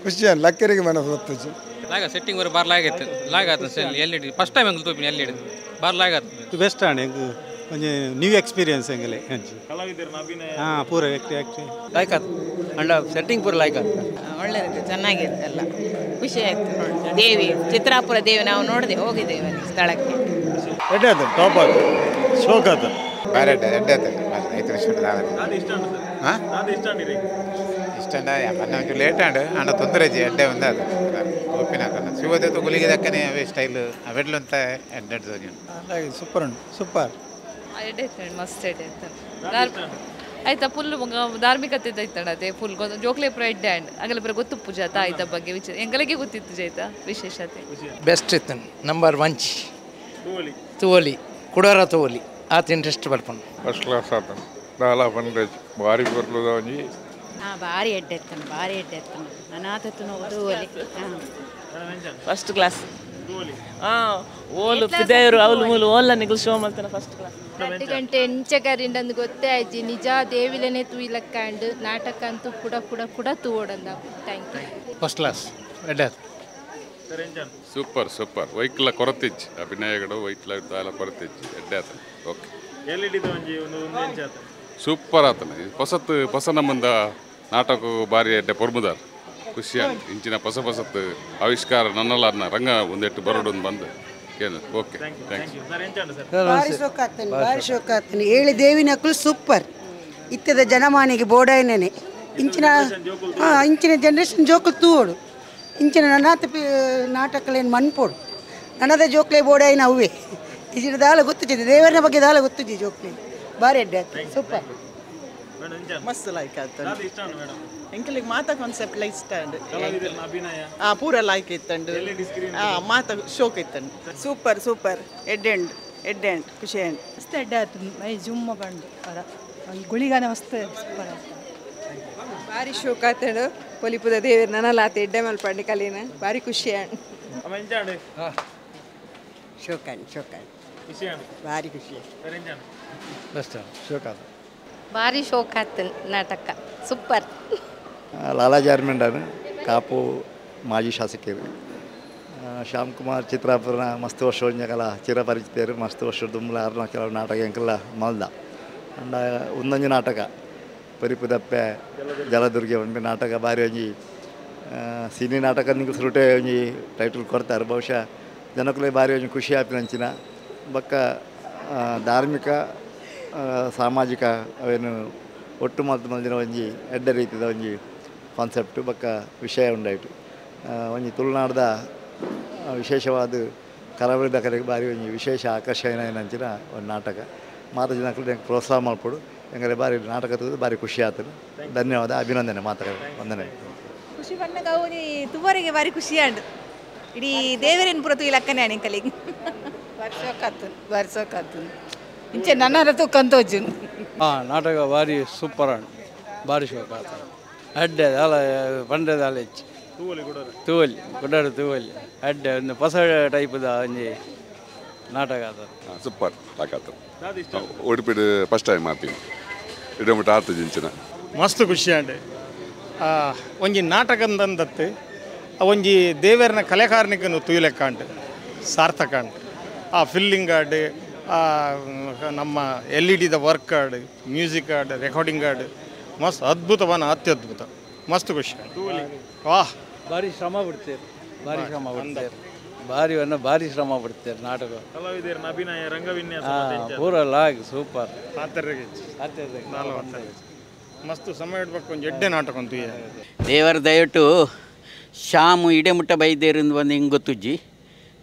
ಖುಷಿ ಲಕ್ಕೆರಿಗೆ ಮನಸ್ಸು ಬರ್ತದೆ. ಲಾಗ ಸೆಟ್ಟಿಂಗ್ ವರೆ ಬಾರ್ ಲಾಗ್ ಇತ್ತು ಲಾಗ್ ಆತು ಎಲ್ ಇ ಫಸ್ಟ್ ಟೈಮ್ ಎಂಗ್ಲು ತೂಪಿನ ಎಲ್ ಇ ಬಾರ್ ಲಾಗ್ ಆತು ಬೆಸ್ಟ್ ಆಂಡ್ ಎಂಗ್ ಒಂಜಿ ನ್ಯೂ ಎಕ್ಸ್ಪೀರಿಯನ್ಸ್ ಎಂಗಲೆ ಅಂಚಿ ಕಲಾವಿದರನ ಅಭಿನಯ ಹಾ ಪೂರ ಆಕ್ಟ್ ಲೈಕ್ ಆತು ಅಂಡ ಸೆಟ್ಟಿಂಗ್ ಪೂರ ಲೈಕ್ ಆತು ಒಳ್ಳೆಯದು ಚೆನ್ನಾಗಿತ್ತು ಎಲ್ಲ ಖುಷಿ ಆಯಿತು. ದೇವಿ ಚಿತ್ರಾಪುರ ದೇವಿ ನಾವು ನೋಡಿದೆ ಹೋಗಿದ್ದೇವೆ ಅಲ್ಲಿ ಸ್ಥಳಕ್ಕೆ. ಎಡ್ಡೆ ಆತು ಟಾಪ್ ಆತು ಶೋಕ್ ಆತು ಬಾರಿ ಎಡ್ಡೆ ಎಡ್ಡೆ ಆತು ಐದು ವರ್ಷ ಹಾಂ ಇಷ್ಟ ಮೊನ್ನೆ ಒಂಚೂರು ಲೇಟ್ ಆಂಡ್ ಅಂಡ ತೊಂದರೆ ಜಿ ಎಡ್ಡೆ ಒಂದೇ ಅದು ಒಪ್ಪಿನ ಶಿವದೇತು ಗುಲಿಗೆ ದಕ್ಕನೆ ಅವೇ ಸ್ಟೈಲ್ ಅವೆಡ್ಲು ಅಂತ ಎಡ್ಡೆ ಸೂಪರ್ ಉಂಟು ಸೂಪರ್ ಎಡ್ಡೆ ಇತ್ತು ಮಸ್ತ್ ಎಡ್ಡೆ ಇತ್ತು ಆಯ್ತಾ ಫುಲ್ ಧಾರ್ಮಿಕತೆ ಇತ್ತಣ್ಣ ಅದೇ ಫುಲ್ ಜೋಕ್ಲೆ ಪುರ ಎಡ್ಡೆ ಆಂಡ್ ಆಗಲೇ ಪುರ ಗೊತ್ತು ಪೂಜಾತ ಆಯ್ತಾ ಬಗ್ಗೆ ವಿಚಾರ ಎಂಗಳಿಗೆ ಗೊತ್ತಿತ್ತು ಜೈತಾ ವಿಶೇಷತೆ ಬೆಸ್ಟ್ ಇತ್ತು ನಂಬರ್ 1 ತೂವಲಿ ಕುಡೋರ ತೂವಲಿ ಆತ ಇಂಟ್ರೆಸ್ಟ್ ಬರ್ಪಂಡು ಫಸ್ಟ್ ಕ್ಲಾಸ್ ಆತ ದಾಲ ಪಂಡ್ರೆಜ್ ಭಾರಿ ಬರ್ಲುದ ಒಂಜಿ ಹಾಂ ಭಾರಿ ಎಡ್ಡೆ ಇತ್ತು ಭಾರಿ ಎಡ್ಡೆ ಇತ್ತು ಅನಾಥತ್ತು ತೂವಲಿ ಫಸ್ಟ್ ಕ್ಲಾಸ್ ಹಾಂ ಓಲು ಪಿದೆಯರು ಅವಲು ಮೂಲು ಓಲ್ಲ ನಿಗಲು ಶೋ ಮಾಡ್ತಾನೆ ಫಸ್ಟ್ ಕ್ಲಾಸ್. 2 ಗಂಟೆ ಎಂಚ ಕರಿಂಡಂದು ಗೊತ್ತೇ ಆಯ್ತು ನಿಜ ದೇವಿಲನೆ ತೂಯಿಲಕ್ಕಂಡು ನಾಟಕ ಅಂತೂ ಕೂಡ ಕೂಡ ಕೂಡ ತೂವೋಡಂದ. Thank you. First class ಎಡ್ಡೆ ಸೂಪರ್ ಸೂಪರ್ ವೈಕ್ಲ ಕೊರತಿಜ್ಜಿ ಅಭಿನಯಗಳು ವೈಕ್ಲ ದಾಲ ಕೊರತಿಜ್ಜಿ ಎಡ್ಡೆ ಆತನ ಓಕೆ ಎಲ್ ಇ ಒಂಜಿ ಒಂದು ಎಂಚ ಆತ ಸೂಪರ್ ಆತನ ಹೊಸತ್ ಹೊಸ ನಮ್ಮಂದ ನಾಟಕ ಬಾರಿ ಎಡ್ಡೆ ಪೊರ್ಮುದಾರ್ ಖುಷಿ ಇಂಚಿನ ಹೊಸ ಹೊಸತ್ ಆವಿಷ್ಕಾರ ನನ್ನಲ್ಲ ರಂಗ ಒಂದೆಟ್ಟು ಬರೋಡೊಂದು ಬಂದು ಏನು ಓಕೆ thanks. ಭಾರಿ ಶೋಕಾಗ್ತಾನೆ ಭಾರಿ ಶೋಕಾಗ್ತಾನೆ ಏಳು ದೇವಿನಕ್ಕೂ ಸೂಪರ್ ಇತ್ತದ ಜನಮಾನಿಗೆ ಬೋಡೈನೇ ಇಂಚಿನ ಹಾಂ ಇಂಚಿನ ಜನ್ರೇಷನ್ ಜೋಕುಲು ತೂವೋಡು ಇಂಚಿನ ನನ್ನಾತ ನಾಟಕಲೇನು ಮನ್ಪೋಡು ನನ್ನದ ಜೋಕ್ಲೆ ಬೋಡೈನ ಅವೇ ಇಂಚಿನ ದಾಲ ಗೊತ್ತುಜಿದೆ ದೇವರನ ಬಗ್ಗೆ ದಾಲ ಗೊತ್ತುಜಿ ಜೋಕ್ಲೆ ಭಾರಿ ಅಡ್ಡೆ ಆಯ್ತು ಸೂಪರ್ ಮಸ್ತ್ ಲೈಕ್ ಆಯ್ತು ಎಂಕಲಿಗೆ ಮಾತಾ ಕಾನ್ಸೆಪ್ಟ್ ಲೈಕ್ ಇಷ್ಟ ಹಾಂ ಪೂರ ಲೈಕ್ ಇತ್ತಂಡು ಹಾಂ ಮಾತಾ ಶೋಕ್ ಇತ್ತಂಡು ಸೂಪರ್ ಸೂಪರ್ ಎಡ್ಡೆ ಉಂಡು ಎಡ್ಡೆ ಉಂಡು ಖುಷಿ ಉಂಡು ಮಸ್ತ್ ಎಡ್ಡೆ ಆಯ್ತು ಮೈ ಜುಮ್ಮ ಬಂಡು ಪರ ಈ ಗುಳಿಗಾನ ಮಸ್ತ್ ಸೂಪರ್ ಆಯ್ತು. ಭಾರಿ ಶೋಕ್ ಆತಡು ಪೊಲಿಪುದ ದೇವರು ನನಲಾತ ಎಡ್ಡೆ ಮಲ್ಪಂಡಿ ಕಲೀನ ಭಾರಿ ಖುಷಿ ಆಂಡ್ ಶೋಕ್ ಆಂಡ್ ಶೋಕ್ ಆಂಡ್ ಭಾರಿ ಖುಷಿ ಬೆಸ್ಟ್ ಶೋಕ್ ಆತು ಭಾರಿ ಶೋಕ್ ಆಯ್ತು ನಾಟಕ ಸೂಪರ್. ಲಾಲಾ ಜಾರ್ಮೆಂಡನ್ ಕಾಪು ಮಾಜಿ ಶಾಸಕರು ಶ್ಯಾಮ್ ಕುಮಾರ್ ಚಿತ್ರಾಪುರನ ಮಸ್ತ್ ವರ್ಷ ಒಂಜಕಲ ಚಿರಪರಿಚಿತರು ಮಸ್ತ್ ವರ್ಷ ದುಂಬಲ ಅರ್ನ ಕೆಲವು ನಾಟಕ ಎಂಕಲ್ಲ ಮಲ್ದ ಅಂಡ ಒಂದೊಂಜಿ ನಾಟಕ ಪರಿಪುದಪ್ಪೆ ಜಲದುರ್ಗೆ ಒಂಜಿ ನಾಟಕ ಭಾರಿ ಒಂಜಿ ಸಿನಿ ನಾಟಕ ನಿಂಗೆ ಸುರುಟೆ ಒಂಜಿ ಟೈಟಲ್ ಕೊಡ್ತಾರೆ ಬಹುಶಃ ಜನಕ್ಕೂ ಭಾರಿ ಒಂಜಿ ಖುಷಿ ಆಪಿನಂಚಿನ ಬೊಕ್ಕ ಧಾರ್ಮಿಕ ಸಾಮಾಜಿಕ ಅವೇನು ಒಟ್ಟು ಮಲ್ತು ಮಲ್ದಿನ ಒಂಜಿ ಎಡ್ಡೆ ರೀತಿದ ಒಂಜಿ ಕಾನ್ಸೆಪ್ಟ್ ಬೊಕ್ಕ ವಿಷಯ ಉಂಡಾಯಿತು ಒಂಜಿ ತುಳುನಾಡ್ದ ವಿಶೇಷವಾದ ಕರಾವಳಿ ದಕಲೆಗ್ ಬಾರಿ ಒಂಜಿ ವಿಶೇಷ ಆಕರ್ಷಣೆ ಅಂಚಿನ ಒಂದು ನಾಟಕ ಮಾತ ಜನಕ್ಕೂ ಪ್ರೋತ್ಸಾಹ ಮಲ್ಪೊಡು ಎಂಗಲೆ ಬಾರಿ ನಾಟಕ ತೂದು ಬಾರಿ ಖುಷಿ ಆತನು. ಧನ್ಯವಾದ ಅಭಿನಂದನೆ ಮಾತ ವಂದನೆ. ಖುಷಿ ಪಣ್ಣಗ ಅವು ತುವರೆಗೆ ಬಾರಿ ಖುಷಿ ಆಂಡ್ ಇಡೀ ದೇವರೇನು ಪೂರ ತೂಯಿಲಕ್ಕನೆ ಎಂಕಲಿಗೆ ವರ್ಷಕ್ಕಾತು ವರ್ಷಕ್ಕಾತು ಇಂಚೆ ನನ್ನ ತೂಕಂತೋಜು. ಹಾಂ ನಾಟಕ ಭಾರಿ ಸೂಪರ್ ಆಂಡ್ ಭಾರಿ ಶೋಕ ಆತ ಅಡ್ಡೆ ದಾಲ ಪಂಡೆ ದಾಲ ಹೆಚ್ಚು ತೂವಲಿ ಗುಡಾರ ತೂವಲಿ ಅಡ್ಡೆ ಒಂದು ಹೊಸ ಟೈಪ್ದ ಒಂಜಿ ನಾಟಕ ಆತ ಸೂಪರ್ ತಾಕತ್ತು ಉಡುಪಿಡು ಫಸ್ಟ್ ಟೈಮ್ ಆಪಿನ ಇಡಮುಟ್ಟ ಆತ ಜಿಂಚಿನ ಮಸ್ತ್ ಖುಷಿ ಆಂಡ್ ಒಂಜಿ ನಾಟಕ ಅಂತಂದತ್ತು ಒಂಜಿ ದೇವರನ ಕಲೆಕಾರನಿಕನು ತೂಯಿಲೆಕ್ಕಾಂಡ್ ಸಾರ್ಥಕ ಅಂಡ್ ಆ ಫಿಲ್ಲಿಂಗ್ ಆಡ್ ನಮ್ಮ ಎಲ್ ಇ ಡಿದ ವರ್ಕ್ ಆಡ್ ಮ್ಯೂಸಿಕ್ ಆಡ್ ರೆಕಾರ್ಡಿಂಗ್ ಆಡ್ ಮಸ್ತ್ ಅದ್ಭುತವನ ಅತ್ಯದ್ಭುತ ಮಸ್ತ್ ಖುಷಿ. ವಾಹ್ ಭಾರಿ ಶ್ರಮ ಬಿಡ್ತೇವೆ ಭಾರಿ ಶ್ರಮ ಬಿಡ್ತೇವೆ. ಭಾರಿ ಅನ್ನ ಭಾರಿ ಶ್ರಮ ಪಡ್ತಾರೆ ನಾಟಕ. ಕಲಾವಿದರ ಅಭಿನಯ, ರಂಗವಿನ್ಯಾಸ ಪೂರ ಲಾಗ್ ಸೂಪರ್. ಮಸ್ತ್ ಸಮಯ ಇಡ್ಬೇಕು ಒಂಜಿ ಎಡ್ಡೆ ನಾಟಕ ಅಂತ. ದೇವರ ದಯಟು ಶ್ಯಾಮು ಇಡೆಮುಟ್ಟ ಬೈದೇರಿಂದ ಬಂದು ಹಿಂಗೆ ಗೊತ್ತುಜ್ಜಿ.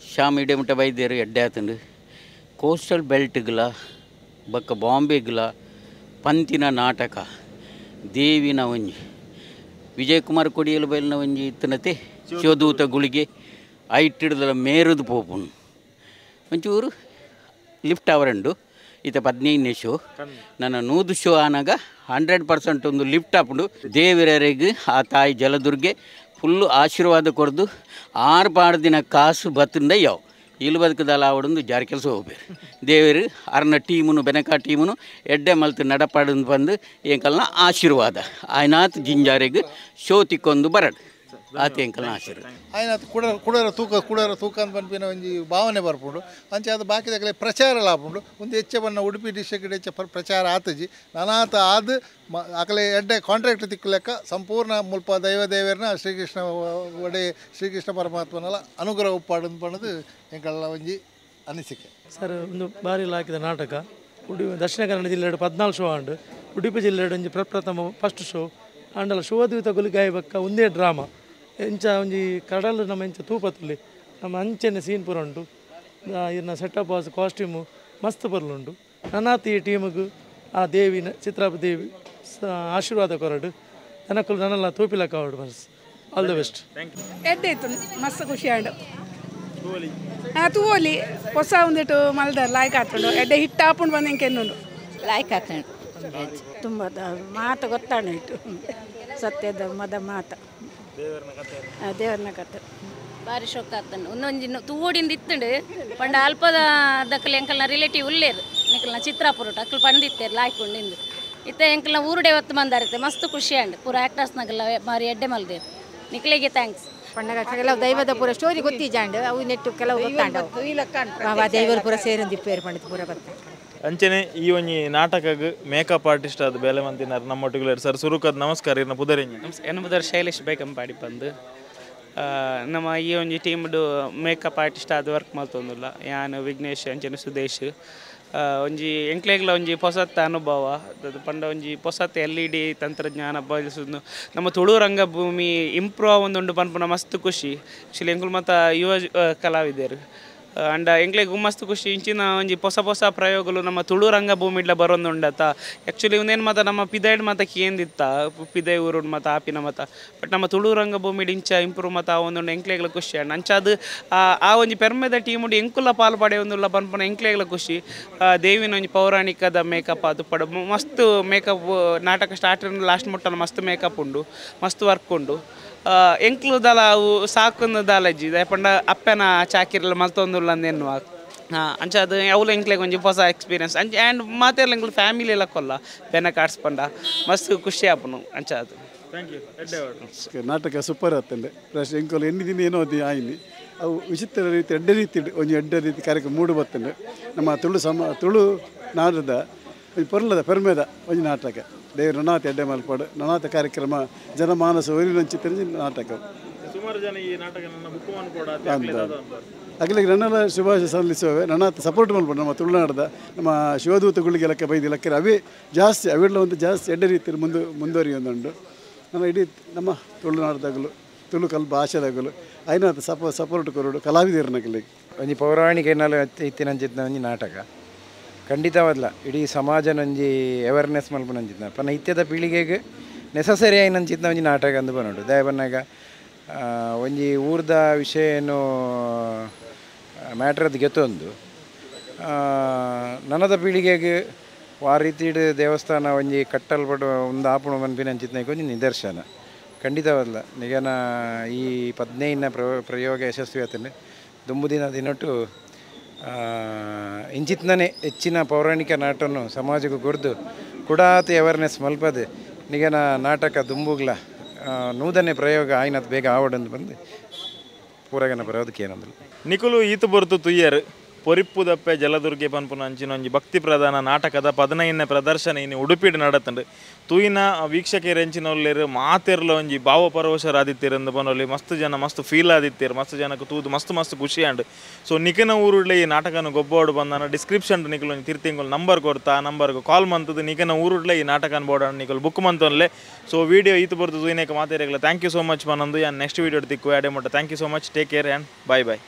ಶ್ಯಾಮ್ ಇಡೆಮುಟ್ಟ ಬೈದೇರು ಎಡ್ಡೆ ಆತಂಡು. ಕೋಸ್ಟಲ್ ಬೆಲ್ಟ್ಗಳ ಬೊಕ್ಕ ಬಾಂಬೆಗಳ ಪಂತಿನ ನಾಟಕ ದೇವಿನ ಒಂಜಿ ವಿಜಯಕುಮಾರ್ ಕೊಡಿಯಲು ಬೈಲಿನ ಒಂಜಿ ಇತ್ತನತೆ ಶಿವದೂತ ಗುಳಿಗೆ ಐಟಿಡ್ದಲ ಮೇರುದು ಪೋಪುನು ಒಂಚೂರು ಲಿಫ್ಟ್ ಅವರಂಡು. ಈತ 15ನೇ ಶೋ ನನ್ನ 100 ಶೋ ಆನಾಗ 100% ಒಂದು ಲಿಫ್ಟ್ ಆಪುಂಡು. ದೇವರಿಗೆ ಆ ತಾಯಿ ಜಲದುರ್ಗೆ ಫುಲ್ಲು ಆಶೀರ್ವಾದ ಕೊರ್ದು 6 ಪಾಡು ದಿನ ಕಾಸು ಬತ್ತಿಂದ ಯಾವ ಇಲ್ಲು ಬದುಕದಲ್ಲ ಆವಡೊಂದು ಜಾರಿ ಕೆಲಸ ಹೋಗ್ಬೇರು. ದೇವರು ಅರ್ನ ಟೀಮುನು ಬೆನಕ ಟೀಮುನು ಎಡ್ಡೆ ಮಲ್ತು ನಡಪಾಡು ಬಂದು ಎಂಕಲ್ನ ಆಶೀರ್ವಾದ ಆಯ್ನಾತ್ ಜಿಂಜಾರಿಗೆ ಶೋ ತಿಕ್ಕೊಂದು ಬರಡು ಆತ ಎಂಕಲ್ನ ಆಶೀರ್ವಾದ. ಆಯ್ನಾತ್ ಕುಡರ ತೂಕ ಕುಡರ ತೂಕ ಅಂತ ಪನ್ಪಿನ ಒಂಜಿ ಭಾವನೆ ಬರ್ಪುಂಡು. ಅಂಚೆ ಅದು ಬಾಕಿದಾಗಲೇ ಪ್ರಚಾರ ಆಪುಂಡು. ಒಂದು ಹೆಚ್ಚ ಬಣ್ಣ ಉಡುಪಿ ಡಿಸ್ಟ್ರಿಕ್ಟ್ ಹೆಚ್ಚ ಪ್ರಚಾರ ಆತಜಿ ನಾನಾತ ಆದ ಅಕಲೆ ಎಡ್ಡೆ ಕಾಂಟ್ರಾಕ್ಟ್ ತಿಕ್ಕಲೆಕ್ಕ ಸಂಪೂರ್ಣ ಮುಲ್ಪ ದೈವ ದೇವರನ್ನ ಶ್ರೀಕೃಷ್ಣ ಒಡೆ ಶ್ರೀಕೃಷ್ಣ ಪರಮಾತ್ಮನೆಲ್ಲ ಅನುಗ್ರಹ ಉಪ್ಪಾಡು ಪನ್ನದು ಎಂಕಲ್ಲ ಒಂಜಿ ಅನಿಸಿಕೆ. ಸರ್, ಒಂದು ಭಾರಿ ಹಾಕಿದ ನಾಟಕ. ಉಡುಪಿ ದಕ್ಷಿಣ ಕನ್ನಡ ಜಿಲ್ಲೆ 14 ಶೋ ಆಂಡ್ ಉಡುಪಿ ಜಿಲ್ಲೆ ಒಂಜಿ ಪ್ರಪ್ರಥಮ ಫಸ್ಟ್ ಶೋ ಆಂಡಲ ಶಿವದ್ವೀತ ಗುಲಿಗಾಯ ಬಕ್ಕ ಒಂದೇ ಡ್ರಾಮಾ ಇಂಚ ಒಂಜಿ ಕಡಲು ನಮ್ಮ ಇಂಚ ತೂಪತ್ತುಲಿ ನಮ್ಮ ಅಂಚೆನೆ ಸೀನ್ ಪೂರ ಉಂಟು. ಇನ್ನ ಸೆಟಪ್ ವಾಸ್ ಕಾಸ್ಟ್ಯೂಮು ಮಸ್ತ್ ಪೊರ್ಲುಂಡು. ನನಾತ್ ಈ ಟೀಮಿಗೆ ಆ ದೇವಿನ ಚಿತ್ರಾಪ ದೇವಿ ಆಶೀರ್ವಾದ ಕೊರಡು ನನಕುಲು ನನ್ನಲ್ಲ ತೂಪಿಲಕ್ಕ ಅವಡು bus. All the best. ಎಡ್ಡೆ ಇತ್ತು, ಮಸ್ತ್ ಖುಷಿ ಆಂಡು. ತೂವೊಲಿ ಹೊಸ ಒಂದಿಟ್ಟು ಮಲ್ದ ಲಾಯ್ಕ್ ಆತುಂಡು. ಎಡ್ಡೆ ಹಿಟ್ಟು ಆಪುಂಡು ಬಂದು ಇಂಕೆನ್ನುಂಡು ಲಾಯ್ಕ್ ಆತುಂಡು. ತುಂಬ ಮಾತು ಗೊತ್ತಾಣ ಇಟ್ಟು ಸತ್ಯದ ಮದ ಮಾತು ದೇವರನ ಕತೆ ಭಾರಿ ಶೋಕ ಆತಂಡು. ಒಂದೊಂಜಿ ತೂವೋಡಿಂದ ಇತ್ತಂಡು ಪಂಡ ಅಲ್ಪದ ದಕ್ಕಲು ಎಂಕಲ್ನ ರಿಲೇಟಿವ್ ಉಲ್ಲೇರು ನಿಕಲ್ನ ಚಿತ್ರಾಪುರಟ ಅಕ್ಕಲು ಪಂಡಿತ್ತೇರು ಲಾಯ್ಕೊಂಡು ಇಂದು ಇತ್ತ ಎಂಕಲ್ನ ಊರುಡೆ ಹೊತ್ತು ಮಂದಾರಿತ್ತೆ ಮಸ್ತ್ ಖುಷಿ ಅಂಡ್ ಪೂರ ಆ್ಯಕ್ಟರ್ಸ್ನಾಗೆಲ್ಲ ಭಾರಿ ಎಡ್ಡೆ ಮಲ್ದೇರು ನಿಕ್ಲೆಗೆ thanks. ಪಂಡಗ ಕೆಲವು ದೈವದ ಪೂರ ಸ್ಟೋರಿ ಗೊತ್ತಿಜಾಂಡ್ ಅವು ನೆಟ್ಟು ಕೆಲವು ಗೊತ್ತಾಂಡ ದೈವರು ಪೂರ ಸೇರೊಂದು ಇಪ್ಪೇರು ಪಂಡಿತ ಪೂರ ಗೊತ್ತ. ಅಂಚನೆ ಈ ಒಂಜಿ ನಾಟಕಗ್ ಮೇಕಪ್ ಆರ್ಟಿಸ್ಟ್ ಆದ ಬೇಲೆ ಮಂತಿನಾರ್ ನಮ್ಮೊಟ್ಟಿಗೆ ಸರ್. ಸುರುಕದ್ ನಮಸ್ಕಾರ. ಇರ್ನ ಪುದರಿಂಜಿ? ಎನ್ನ ಪುದರ್ ಶೈಲೇಶ್ ಬೈಕಂಪಾಡಿ ಬಂದು. ನಮ್ಮ ಈ ಒಂಜಿ ಟೀಮ್ಡು ಮೇಕಪ್ ಆರ್ಟಿಸ್ಟ್ ಆದ ವರ್ಕ್ ಮಲ್ತೊಂದುಲ್ಲ ಯಾನ್ ವಿಘ್ನೇಶ್ ಅಂಚನೆ ಸುದೇಶ್. ಒಂಜಿ ಎಂಕ್ಲೆಗ್ಲ ಒಂಜಿ ಪೊಸತ್ತ ಅನುಭವ ಪಂಡ ಒಂಜಿ ಪೊಸತ್ LED ತಂತ್ರಜ್ಞಾನ ಬಳಸುದು ನಮ್ಮ ತುಳು ರಂಗಭೂಮಿ ಇಂಪ್ರೂವ್ ಒಂದುಂಡು ಪನ್ಪುನ ಮಸ್ತ್ ಖುಷಿ. ಆ್ಯಕ್ಚುಲಿ ಎಂಕುಲು ಮಾತ ಯುವ ಕಲಾವಿದರು ಅಂಡ ಎಂಕ್ಲೆಗ್ ಮಸ್ತ್ ಖುಷಿ. ಇಂಚಿನ ಒಂಜಿ ಪೊಸ ಪೊಸ ಪ್ರಯೋಗಗಳು ನಮ್ಮ ತುಳು ರಂಗಭೂಮಿಡ್ಲ ಬರೋದುಂಡತ. ಆ್ಯಕ್ಚುಲಿ ಒಂದೇನು ಮಾತ ನಮ್ಮ ಪಿದೈಡ್ ಮಾತ ಕೇಂದಿತ್ತ ಪಿದೈ ಊರುಡ್ ಮಾತ ಆಪಿನ ಮಾತ ಬಟ್ ನಮ್ಮ ತುಳು ರಂಗಭೂಮಿಡ್ ಇಂಚ ಇಂಪ್ರೂವ್ ಮಾತ ಒಂದುಂಡು ಎಂಕ್ಲೆಗ್ಲ ಖುಷಿ. ಅಂಡ್ ಅಂಚಾದ್ ಆ ಒಂಜಿ ಪೆರ್ಮೆದ ಟೀಮುಡು ಎಂಕುಲ ಪಾಲು ಪಡೆಯೊಂದುಲ್ಲ ಪನ್ಪುನ ಎಂಕ್ಲೆಗ್ಲ ಖುಷಿ. ದೇವಿನ ಒಂಜಿ ಪೌರಾಣಿಕದ ಮೇಕಪ್ ಅದು ಪಡ ಮಸ್ತ್ ಮೇಕಪ್ ನಾಟಕ ಸ್ಟಾರ್ಟ್ ಲಾಸ್ಟ್ ಮುಟ್ಟನ ಮಸ್ತ್ ಮೇಕಪ್ ಉಂಡು ಮಸ್ತ್ ವರ್ಕ್ ಉಂಡು. ಎಂಕ್ಲು ದಾಲ ಅವು ಸಾಕುಂದು ದಾಲಜ್ಜಿ ಪಂಡ ಅಪ್ಪನ ಚಾಕಿರ್ಲ ಮಲ್ತೊಂದುಲ್ಲ ಅಂದೆನ್ನುವ ಅಂಚ ಅದು ಅವುಲ ಎಂಕ್ಲೆಗ್ ಒಂಜಿ ಹೊಸ ಎಕ್ಸ್ಪೀರಿಯನ್ಸ್ ಅಂಚ ಆ್ಯಂಡ್ ಮಾತೆರ್ಲ ಎಂಕ್ಲು ಫ್ಯಾಮಿಲಿ ಎಲ್ಲ ಕೊಲ್ಲ ಬೆನ ಕಾರ್ಡ್ಸ್ ಪಂಡ ಮಸ್ತ್ ಖುಷಿ ಆಪುನು ಅಂಚ ಅದು. Thank you. ನಾಟಕ ಸೂಪರ್ ಆತಂಡೆ ಪ್ಲಸ್ ಎಂಕುಲು ಎన్ని ದಿನ ಏನೋ ಅದು ಆಯ್ನಿ ಅವು ವಿಚಿತ್ರ ರೀತಿ ಎಡ್ಡೆ ರೀತಿ ಒಂಜಿ ಎಡ್ಡೆ ರೀತಿ ಕಾರ್ಯಕ್ರಮ ಮೂಡು ಬತ್ತಂಡೆ. ನಮ್ಮ ತುಳು ತುಳು ನಾಡದ ಒಂಜಿ ಪೊರ್ಲದ ಪೆರ್ಮೆದ ಒಂಜಿ ನಾಟಕ ದೇವರು ನನಾಥ ಎಡ್ಡೆ ಮಲ್ಪಾಡು ನನಾಥ ಕಾರ್ಯಕ್ರಮ ಜನಮಾನಸ ಒರಿನಂಚಿತ ನಾಟಕ. ಸುಮಾರು ಜನ ಈ ನಾಟಕ ನನ್ನ ಬುಕ್ ಮನ್ಪೋಡ ಅಗಲಿಗೆ ನನ್ನೆಲ್ಲ ಶುಭಾಶಯ ಸಲ್ಲಿಸುವೆ. ನನ್ನಾತ ಸಪೋರ್ಟ್ ಮಲ್ಪಡು ನಮ್ಮ ತುಳುನಾಡದ ನಮ್ಮ ಶಿವದೂತಗಳಿಗೆ ಲೆಕ್ಕ ಬೈದಿ ಲೆಕ್ಕ ಅವೇ ಜಾಸ್ತಿ ಅವೆಲ್ಲ ಒಂದು ಜಾಸ್ತಿ ಎಡ್ಡೆ ರೀತಿಯಲ್ಲಿ ಮುಂದುವರಿಯೊಂದುಂಡು. ನಮ್ಮ ಇಡೀ ನಮ್ಮ ತುಳುನಾಡದಾಗಲು ತುಳು ಕಲ್ ಭಾಷೆದಾಗಲು ಐನಾಥ ಸಪೋರ್ಟ್ ಕೊರಡು ಕಲಾವಿದರನಗಲಿ. ಒಂಜಿ ಪೌರಾಣಿಕ ಇತ್ತಿನಂಚಿತ್ತಿನ ಒಂಜಿ ನಾಟಕ ಖಂಡಿತವಾದ್ಲ ಇಡೀ ಸಮಾಜನೊಂಜಿ ಅವೇರ್ನೆಸ್ ಮಲ್ಪುನಂಚಿತ್ತಿನ ಪನ್ನ ಇತ್ಯದ ಪೀಳಿಗೆಗೆ ನೆಸಸರಿ ಆಯಿನಂಚಿತ್ತಿನ ಒಂಜಿ ನಾಟಕ ಅಂದು ಬನ್ನೋಡು. ದಯ ಬನ್ನಾಗ ಒಂಜಿ ಊರ್ದ ವಿಷಯ ಏನು ಮ್ಯಾಟ್ರದ್ದು ಗೆತ್ತೊಂದು ನನದ ಪೀಳಿಗೆಗೆ ಆ ರೀತಿಡ್ ದೇವಸ್ಥಾನ ಒಂಜಿ ಕಟ್ಟಲ್ಪಟ್ಟು ಒಂದು ಆಪುಣ ಪನ್ಪಿನಂಚಿತ್ತಿನ ಒಂಜಿ ನಿದರ್ಶನ ಖಂಡಿತವಾದ್ಲ. ನಿಗನ ಈ 15ನ ಪ್ರಯೋಗ ಯಶಸ್ವಿ ಆತಂಡೆ ದುಂಬು ದಿನ ದಿನೊಟ್ಟು ಇಂಚಿತ್ನನೆ ಹೆಚ್ಚಿನ ಪೌರಾಣಿಕ ನಾಟನ್ನು ಸಮಾಜಕ್ಕೆ ಕೊರ್ದು ಕುಡಾತ ಅವೇರ್ನೆಸ್ ಮಲ್ಪದೆ ನಿಗನ ನಾಟಕ ದುಂಬುಗ್ಲ ನೂತನ ಪ್ರಯೋಗ ಆಯ್ನತ್ ಬೇಗ ಆವಡಂದು ಬಂದು ಪೂರಗನ ಬರೋದಕ್ಕೆ ಏನಂದ್ರೆ ನಿಕುಲು ಈತು ಬರುತು ತುಯ್ಯರು ಪೊರಿಪ್ಪುದಪ್ಪೆ ಜಲದುರ್ಗೆ ಪನ್ಪುನ ಅಂಚಿನ ಒಂಜಿ ಭಕ್ತಿ ಪ್ರಧಾನ ನಾಟಕದ 15ನೇ ಪ್ರದರ್ಶನ ಇನಿ ಉಡುಪಿಡ್ ನಡತುಂಡು. ತೂಯಿನ ವೀಕ್ಷಕೆರ್ ಎಂಚಿನೊಲ್ಲೆರ್ ಮಾತೆರ್ಲ ಒಂಜಿ ಭಾವಪರವಶರಾದಿತ್ತೆರ್ ಪನೊಲಿ. ಮಸ್ತ್ ಜನ ಮಸ್ತ್ ಫೀಲ್ ಆದಿತ್ತೆರ್, ಮಸ್ತ್ ಜನಕ್ಕೆ ತೂದು ಮಸ್ತ್ ಮಸ್ತ್ ಖುಷಿ ಆಂಡ್. ಸೊ ನಿಕನ ಊರುಡ್ಲೆ ಈ ನಾಟಕನ ಗೊಬ್ಬೋಡು ಬಂದಾನ ಡಿಸ್ಕ್ರಿಪ್ಷನ್ ನಿಕುಲು ಒಂಜಿ ತಿರ್ತಿಂಗುಲ್ ನಂಬರ್ ಕೊರ್ತ, ಆ ನಂಬರ್ಗೆ ಕಾಲ್ ಮಂತುದು ನಿಕನ ಊರುಡ್ಲೆ ಈ ನಾಟಕನ ಬೋಡಾಂಡ್ ನಿಕುಲು ಬುಕ್ ಮಂತೊನ್ಲೆ. ಸೊ ವಿಡಿಯೋ ಈತ್ ಬೊರ್ದು ತೂಯಿನೇಕ ಮಾತೆರೆಗ್ಲ thank you so much ಪನೊಂದು ಯಾನ್ ನೆಕ್ಸ್ಟ್ ವಿಡಿಯೋ ತಿಕ್ಕುವೆ. ಅಡೆ ಮುಟ್ಟ thank you so much, take care and bye bye.